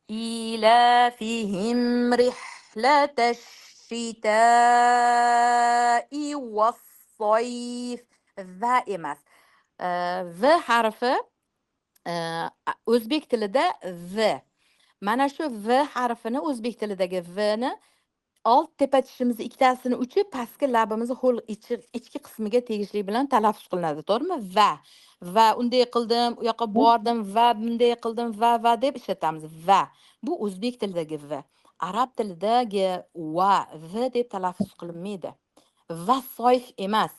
Ilafihim rihlatash shita'i was-sayf. Va emas. V harfi o'zbek tilida v. Mana shu v harfini, o'zbek tilidagi v ni old tepa tishimizni ikkitasini uchi pastki labimizni ho'l ichki qismiga tegishli bilan talaffuz qilinadi, to'g'rimi? Va va unday qildim, u yoqqa bordim, va bunday qildim, va va deb ishlatamiz. Va bu o'zbek tilidagi v. Arab tilidagi va v deb talaffuz qilinmaydi. Va soyf emas,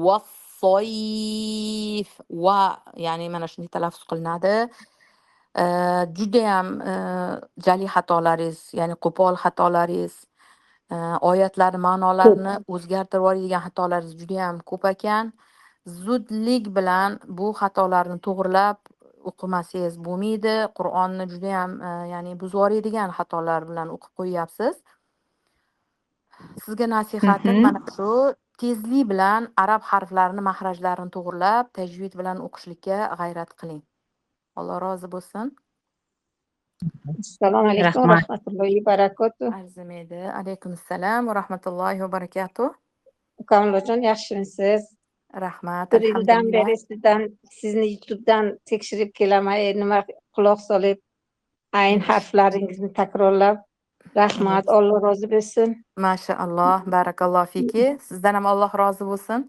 vassoyf. Va, ya'ni mana shunday talaffuz qilinadi. Judayam jali xatolaringiz, ya'ni qo'pol xatolaringiz, oyatlarni ma'nolarini o'zgartirib yuboradigan xatolaringiz judayam ko'p ekan. Zudlik bilan bu xatolarni to'g'rilab o'qimasangiz bo'lmaydi. Qur'onni judayam ya'ni buzib yuboradigan xatolar bilan o'qib qo'yyapsiz. Sizga nasihatim mana shu, tezlik bilan arab harflarini mahrajlarini to'g'rilab, tajvid bilan o'qishlikka g'ayrat qiling. Alloh rozi bo'lsin. Assalomu alaykum va Rahmat. rahmatullohi va barakatuh. Arzimaydi. Alaykum assalom va rahmatullohi va barakatuh. Ukamlojon, yaxshimisiz? Rahmat, Bir yildan alhamdulillah. beri sizdan, sizni YouTube'dan tekshirib kelaman, nima quloq solib, ayn harflaringizni takrorlab. Rahmat, Alloh rozi bo'lsin. Mashaalloh, barakalloh fiki. Sizdan ham Alloh rozi bo'lsin.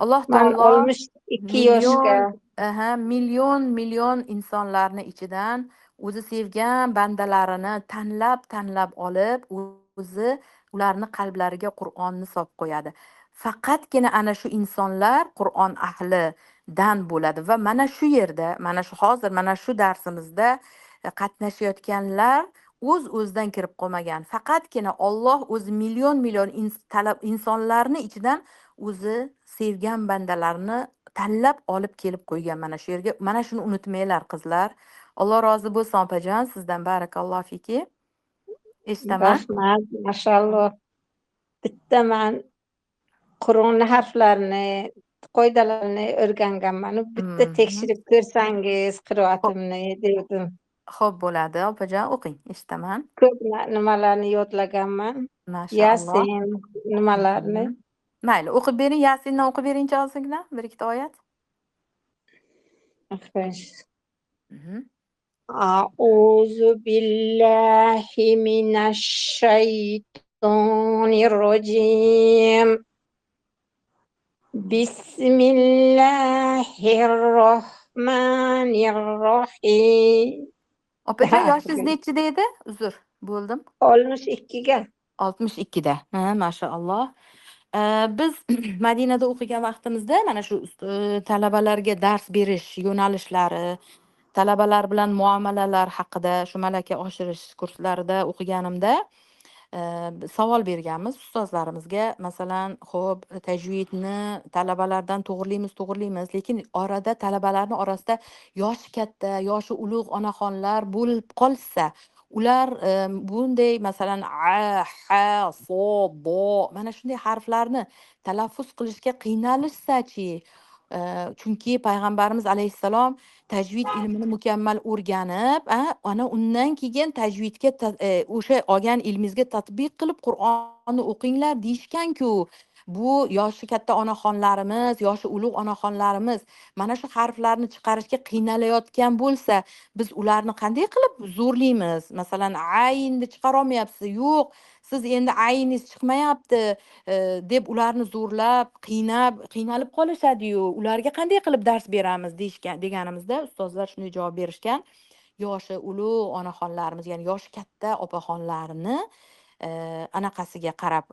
Alloh Man taolo 62 yoshga million, aha, million million insonlarni ichidan o'zi sevgan bandalarini tanlab tanlab olib, o'zi ularni qalblariga Qur'onni solib qo'yadi. Faqatgina ana shu insonlar Qur'on ahlidan bo'ladi va mana shu yerda, mana shu hozir mana shu darsimizda qatnashayotganlar o'z o'zidan kirib qolmagan. Faqatgina Alloh o'zi million million talab insonlarni ichidan o'zi sevgan bandalarini tanlab olib kelib qo'ygan mana shu yerga. Mana shuni unutmanglar qizlar. Alloh rozi bo'lsin opajon, sizdan barakalloh fiki. Eshitaman. Rahmat, mashalloh. Bitta man Qur'onni harflarini, qoidalarini o'rganganman. Bitta tekshirib ko'rsangiz qiroatimni derdim. Xo'p bo'ladi, opajon, o'qing, eshitaman. Ko'p nimalarni yodlaganman. Mashalloh. Yasin nimalarni. Mayli, o'qib bering, Yasindan o'qib beringchi ozgina, bir ikkita oyat. Xo'sh. A'udhu billahi minash shaytonir rojim. Bismillahir rohmanir rohim. Opajon, yoshingiz nechida edi? Uzr, bo'ldim. 62ga. 62da. Ha, mashalloh. Biz Madinada o'qigan vaqtimizda mana shu talabalarga dars berish yo'nalishlari, talabalar bilan muomalalar haqida shu malaka oshirish kurslarida o'qiganimda, Savol berganmiz ustozlarimizga, masalan, xo'p, tajvidni talabalardan to'g'irlaymiz, lekin orada talabalarni orasida yoshi katta, yoshi ulug' onaxonlar bo'lib qolsa, ular bunday masalan a, ha, so, bo mana shunday harflarni talaffuz qilishga qiynalishsa-chi, chunki payg'ambarimiz alayhissalom tajvid ilmini mukammal o'rganib, ana undan keyin tajvidga o'sha olgan ilmingizga tatbiq qilib Qur'onni o'qinglar deyishgan-ku. Bu yoshi katta onaxonlarimiz, yoshi ulug' onaxonlarimiz mana shu harflarni chiqarishga qiynalayotgan bo'lsa, biz ularni qanday qilib zo'rlaymiz? Masalan, aynni chiqara olmayapsiz, yo'q, siz endi ayningiz chiqmayapti deb ularni zo'rlab, qiynab, qiynalib qolishadi-yu. Ularga qanday qilib dars beramiz deyishgan deganimizda ustozlar shunday javob berishgan: yoshi ulug' onaxonlarimiz, ya'ni yoshi katta opaxonlarni anaqasiga qarab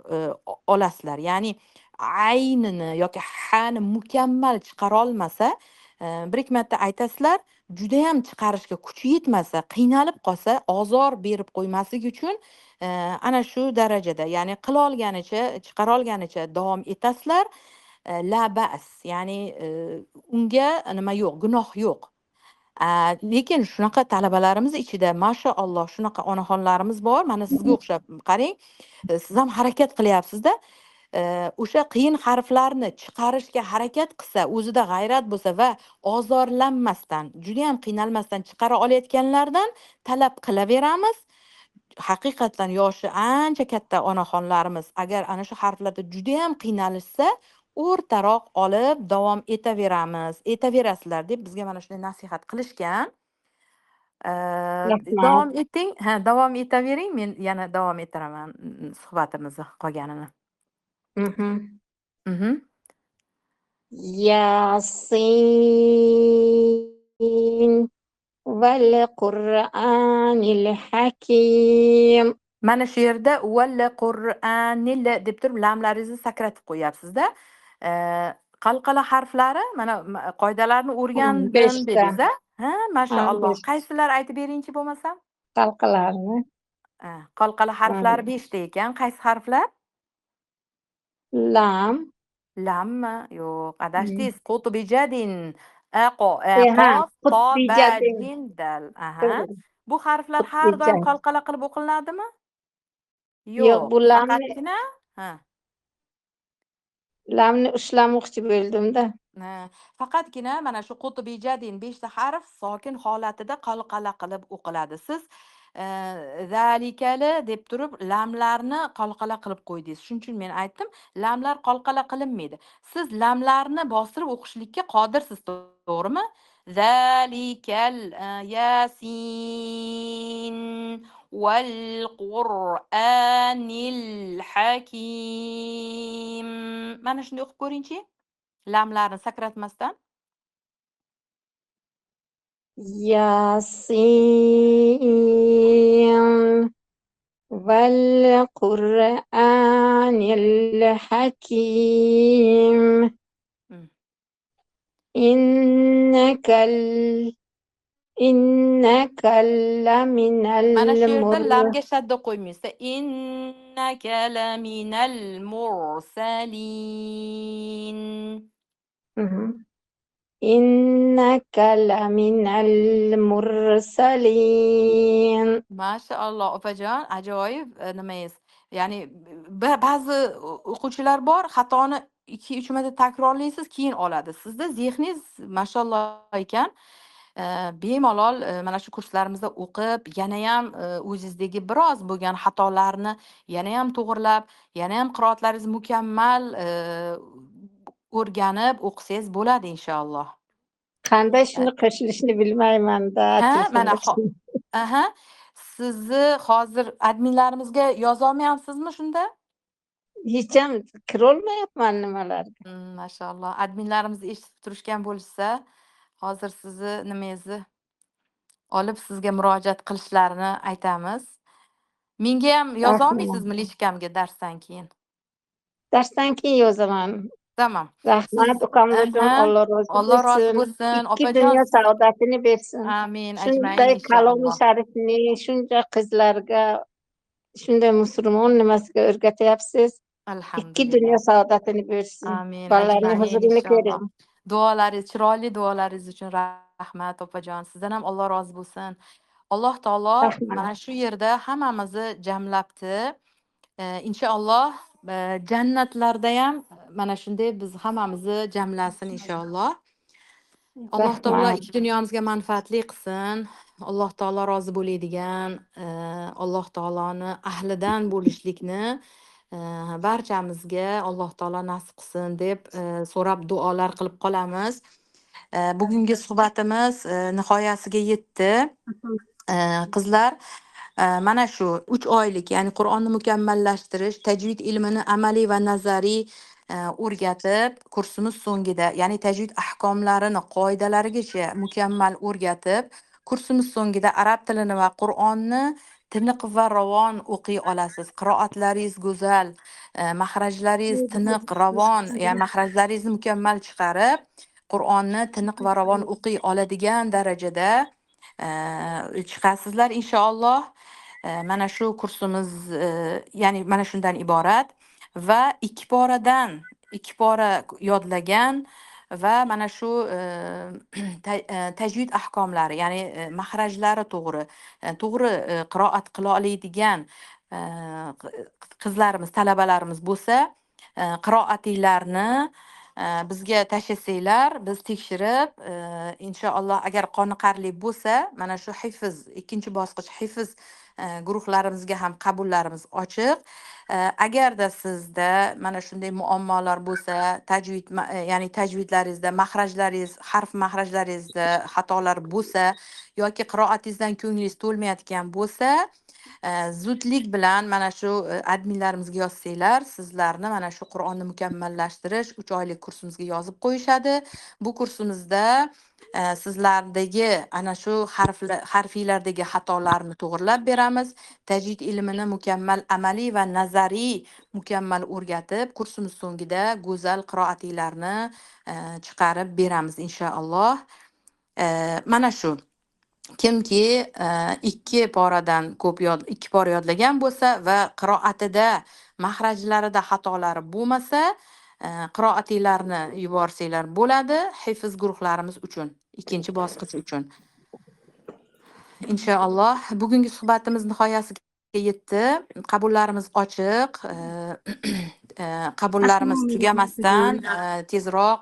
olasizlar. Ya'ni aynini yoki hani mukammal chiqara olmasa, bir ikki marta aytasizlar, judayam chiqarishga kuchi yetmasa, qiynalib qolsa, ozor berib qo'ymaslik uchun ana shu darajada, ya'ni qila olganicha, chiqara olganicha davom etasizlar. La ba'as, ya'ni unga nima yo'q, gunoh yo'q. Lekin shunaqa talabalarimiz ichida mashaalloh shunaqa onaxonlarimiz bor, mana sizga o'xshab qarang, siz ham harakat qilyapsizda, o'sha qiyin harflarni chiqarishga harakat qilsa, o'zida g'ayrat bo'lsa va ozorlanmasdan, juda ham qiynalmasdan chiqara olayotganlardan talab qilaveramiz. Haqiqatan yoshi ancha katta onaxonlarimiz agar ana shu harflarda juda ham qiynalishsa, o'rtaroq olib davom etaveramiz, etaverasizlar deb bizga mana shunday nasihat qilishgan. Davom eting, ha, davom etavering, men yana davom ettiraman suhbatimizni qolganini. Yasin val Qur'anil hakim. Mana shu yerda val Qur'anil deb turib lamlaringizni sakratib qo'yapsizda. Qalqala harflari mana qoidalarni o'rgandim dedingiz-a? Ha, mashaalloh. Qaysilar aytib beringchi bo'lmasa? Qalqalarni. Qalqala harflari 5 ta ekan. Qaysi harflar? Lam. Lammi? Yo'q, adashdingiz. Qutbijadin, aqo, qof, to, ba, jim, dal. Aha. Bu harflar har doim qalqala qilib o'qiladimi? Yo'q, bu lamni. Ha. Lamni ushlamoqchi bo'ldim-da. Faqatgina mana shu qutbijadin 5 ta harf sokin holatida qalqala qilib o'qiladi. Siz zalikali deb turib lamlarni qalqala qilib qo'ydingiz. Shuning uchun men aytdim, lamlar qalqala qilinmaydi. Siz lamlarni bostirib o'qishlikka qodirsiz, to'g'rimi? Zalikal yasin val Qur'anil hakim. Mana shunday o'qib ko'ringchi. Lamlarni sakratmasdan. Yasin val Qur'anil hakim. Innaka laminal. Mana shu yerda lamga shadda qo'ymaysiz. Innaka laminal mursalin. Innaka laminal mursalin. Mashaalloh, opajon, ajoyib nimangiz. Ya'ni ba'zi o'quvchilar bor, xatoni 2-3 marta takrorlaysiz, keyin oladi. Sizda zehningiz mashaalloh ekan. Bemalol mana shu kurslarimizda o'qib, yanayam o'zingizdagi biroz bo'lgan xatolarni yanayam to'g'irlab, yanayam qiroatlaringizni mukammal o'rganib o'qisangiz bo'ladi inshaalloh. Qanday shuni qo'shilishni bilmayman-da. Ha, mana aha, sizni hozir adminlarimizga yoza olmayapsizmi shunda? Hech ham kirolmayapman nimalarga. Mashaalloh, adminlarimiz eshitib turishgan bo'lsa, hozir sizni nimangizni olib sizga murojaat qilishlarini aytamiz. Menga ham yoza olmaysizmi lichkamga darsdan keyin? Darsdan keyin yozaman. Tamam. Rahmat ukamlarjon, Alloh rozi bo'lsin. Alloh rozi bo'lsin. Ikki dunyo saodatini bersin. Amin. Ajmain. Shunday kalomi sharifni shuncha qizlarga Shunday musulmon nimasiga o'rgatyapsiz. Ikki Alhamdulillah. dunyo saodatini bersin. Amin. Bolalarning Ajmain huzurini inshaalloh. ko'ring. Duolaringiz, chiroyli duolaringiz uchun rahmat opajon. Sizdan ham Alloh rozi bo'lsin. Alloh taolo Rahmat. mana shu yerda hammamizni jamlabdi. Inshaalloh jannatlarda ham mana shunday biz hammamizni jamlasin inshaalloh. Alloh taolo Rahmat. ikki dunyomizga manfaatli qilsin. Alloh taolo rozi bo'ladigan, Alloh taoloni ahlidan bo'lishlikni barchamizga Alloh taolo nasib qilsin deb so'rab duolar qilib qolamiz. Bugungi suhbatimiz nihoyasiga yetdi. Qizlar, mana shu 3 oylik, ya'ni Qur'onni mukammallashtirish, tajvid ilmini amaliy va nazariy o'rgatib, kursimiz so'ngida, ya'ni tajvid ahkomlarini qoidalarigacha mukammal o'rgatib, kursimiz so'ngida arab tilini va Qur'onni tiniq va ravon o'qiy olasiz. Qiroatlaringiz go'zal, mahrajlaringiz tiniq, ravon, ya'ni mahrajlaringizni mukammal chiqarib, Qur'onni tiniq va ravon o'qiy oladigan darajada chiqasizlar inshaalloh. Mana shu kursimiz, ya'ni mana shundan iborat va 2 poradan 2 pora yodlagan va mana shu tajvid ahkomlari, ya'ni mahrajlari to'g'ri, to'g'ri qiroat qila oladigan qizlarimiz, talabalarimiz bo'lsa, qiroatinglarni bizga tashlasanglar, biz tekshirib, inshaalloh agar qoniqarli bo'lsa, mana shu hifz, ikkinchi bosqich hifz guruhlarimizga ham qabullarimiz ochiq. Agarda sizda mana shunday muammolar bo'lsa, tajvid, ya'ni tajvidlaringizda, mahrajlaringiz, harf mahrajlaringizda xatolar bo'lsa yoki qiroatingizdan ko'nglingiz to'lmayotgan bo'lsa, zudlik bilan mana shu adminlarimizga yozsanglar, sizlarni mana shu Qur'onni mukammallashtirish 3 oylik kursimizga yozib qo'yishadi. Bu kursimizda sizlardagi ana shu harfiylardagi xatolarni to'g'rilab beramiz. Tajvid ilmini mukammal amaliy va nazariy mukammal o'rgatib, kursimiz so'ngida go'zal qiroatinglarni chiqarib beramiz inshaalloh. Mana shu kimki 2 poradan ko'p 2 pora yodlagan bo'lsa va qiroatida, mahrajlarida xatolari bo'lmasa, qiroatinglarni yuborsanglar bo'ladi hifz guruhlarimiz uchun, ikkinchi bosqich uchun. Inshaalloh bugungi suhbatimiz nihoyasiga yetdi. Qabullarimiz ochiq. Qabullarimiz tugamasdan tezroq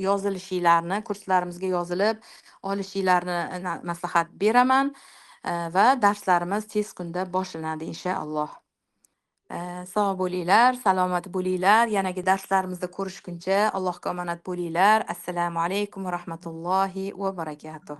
yozilishinglarni, kurslarimizga yozilib olishinglarni maslahat beraman va darslarimiz tez kunda boshlanadi inshaalloh. Sog' bo'linglar, salomat bo'linglar. Yanagi darslarimizda ko'rishguncha Allohga omonat bo'linglar. Assalomu alaykum va rahmatullohi va barakatuh.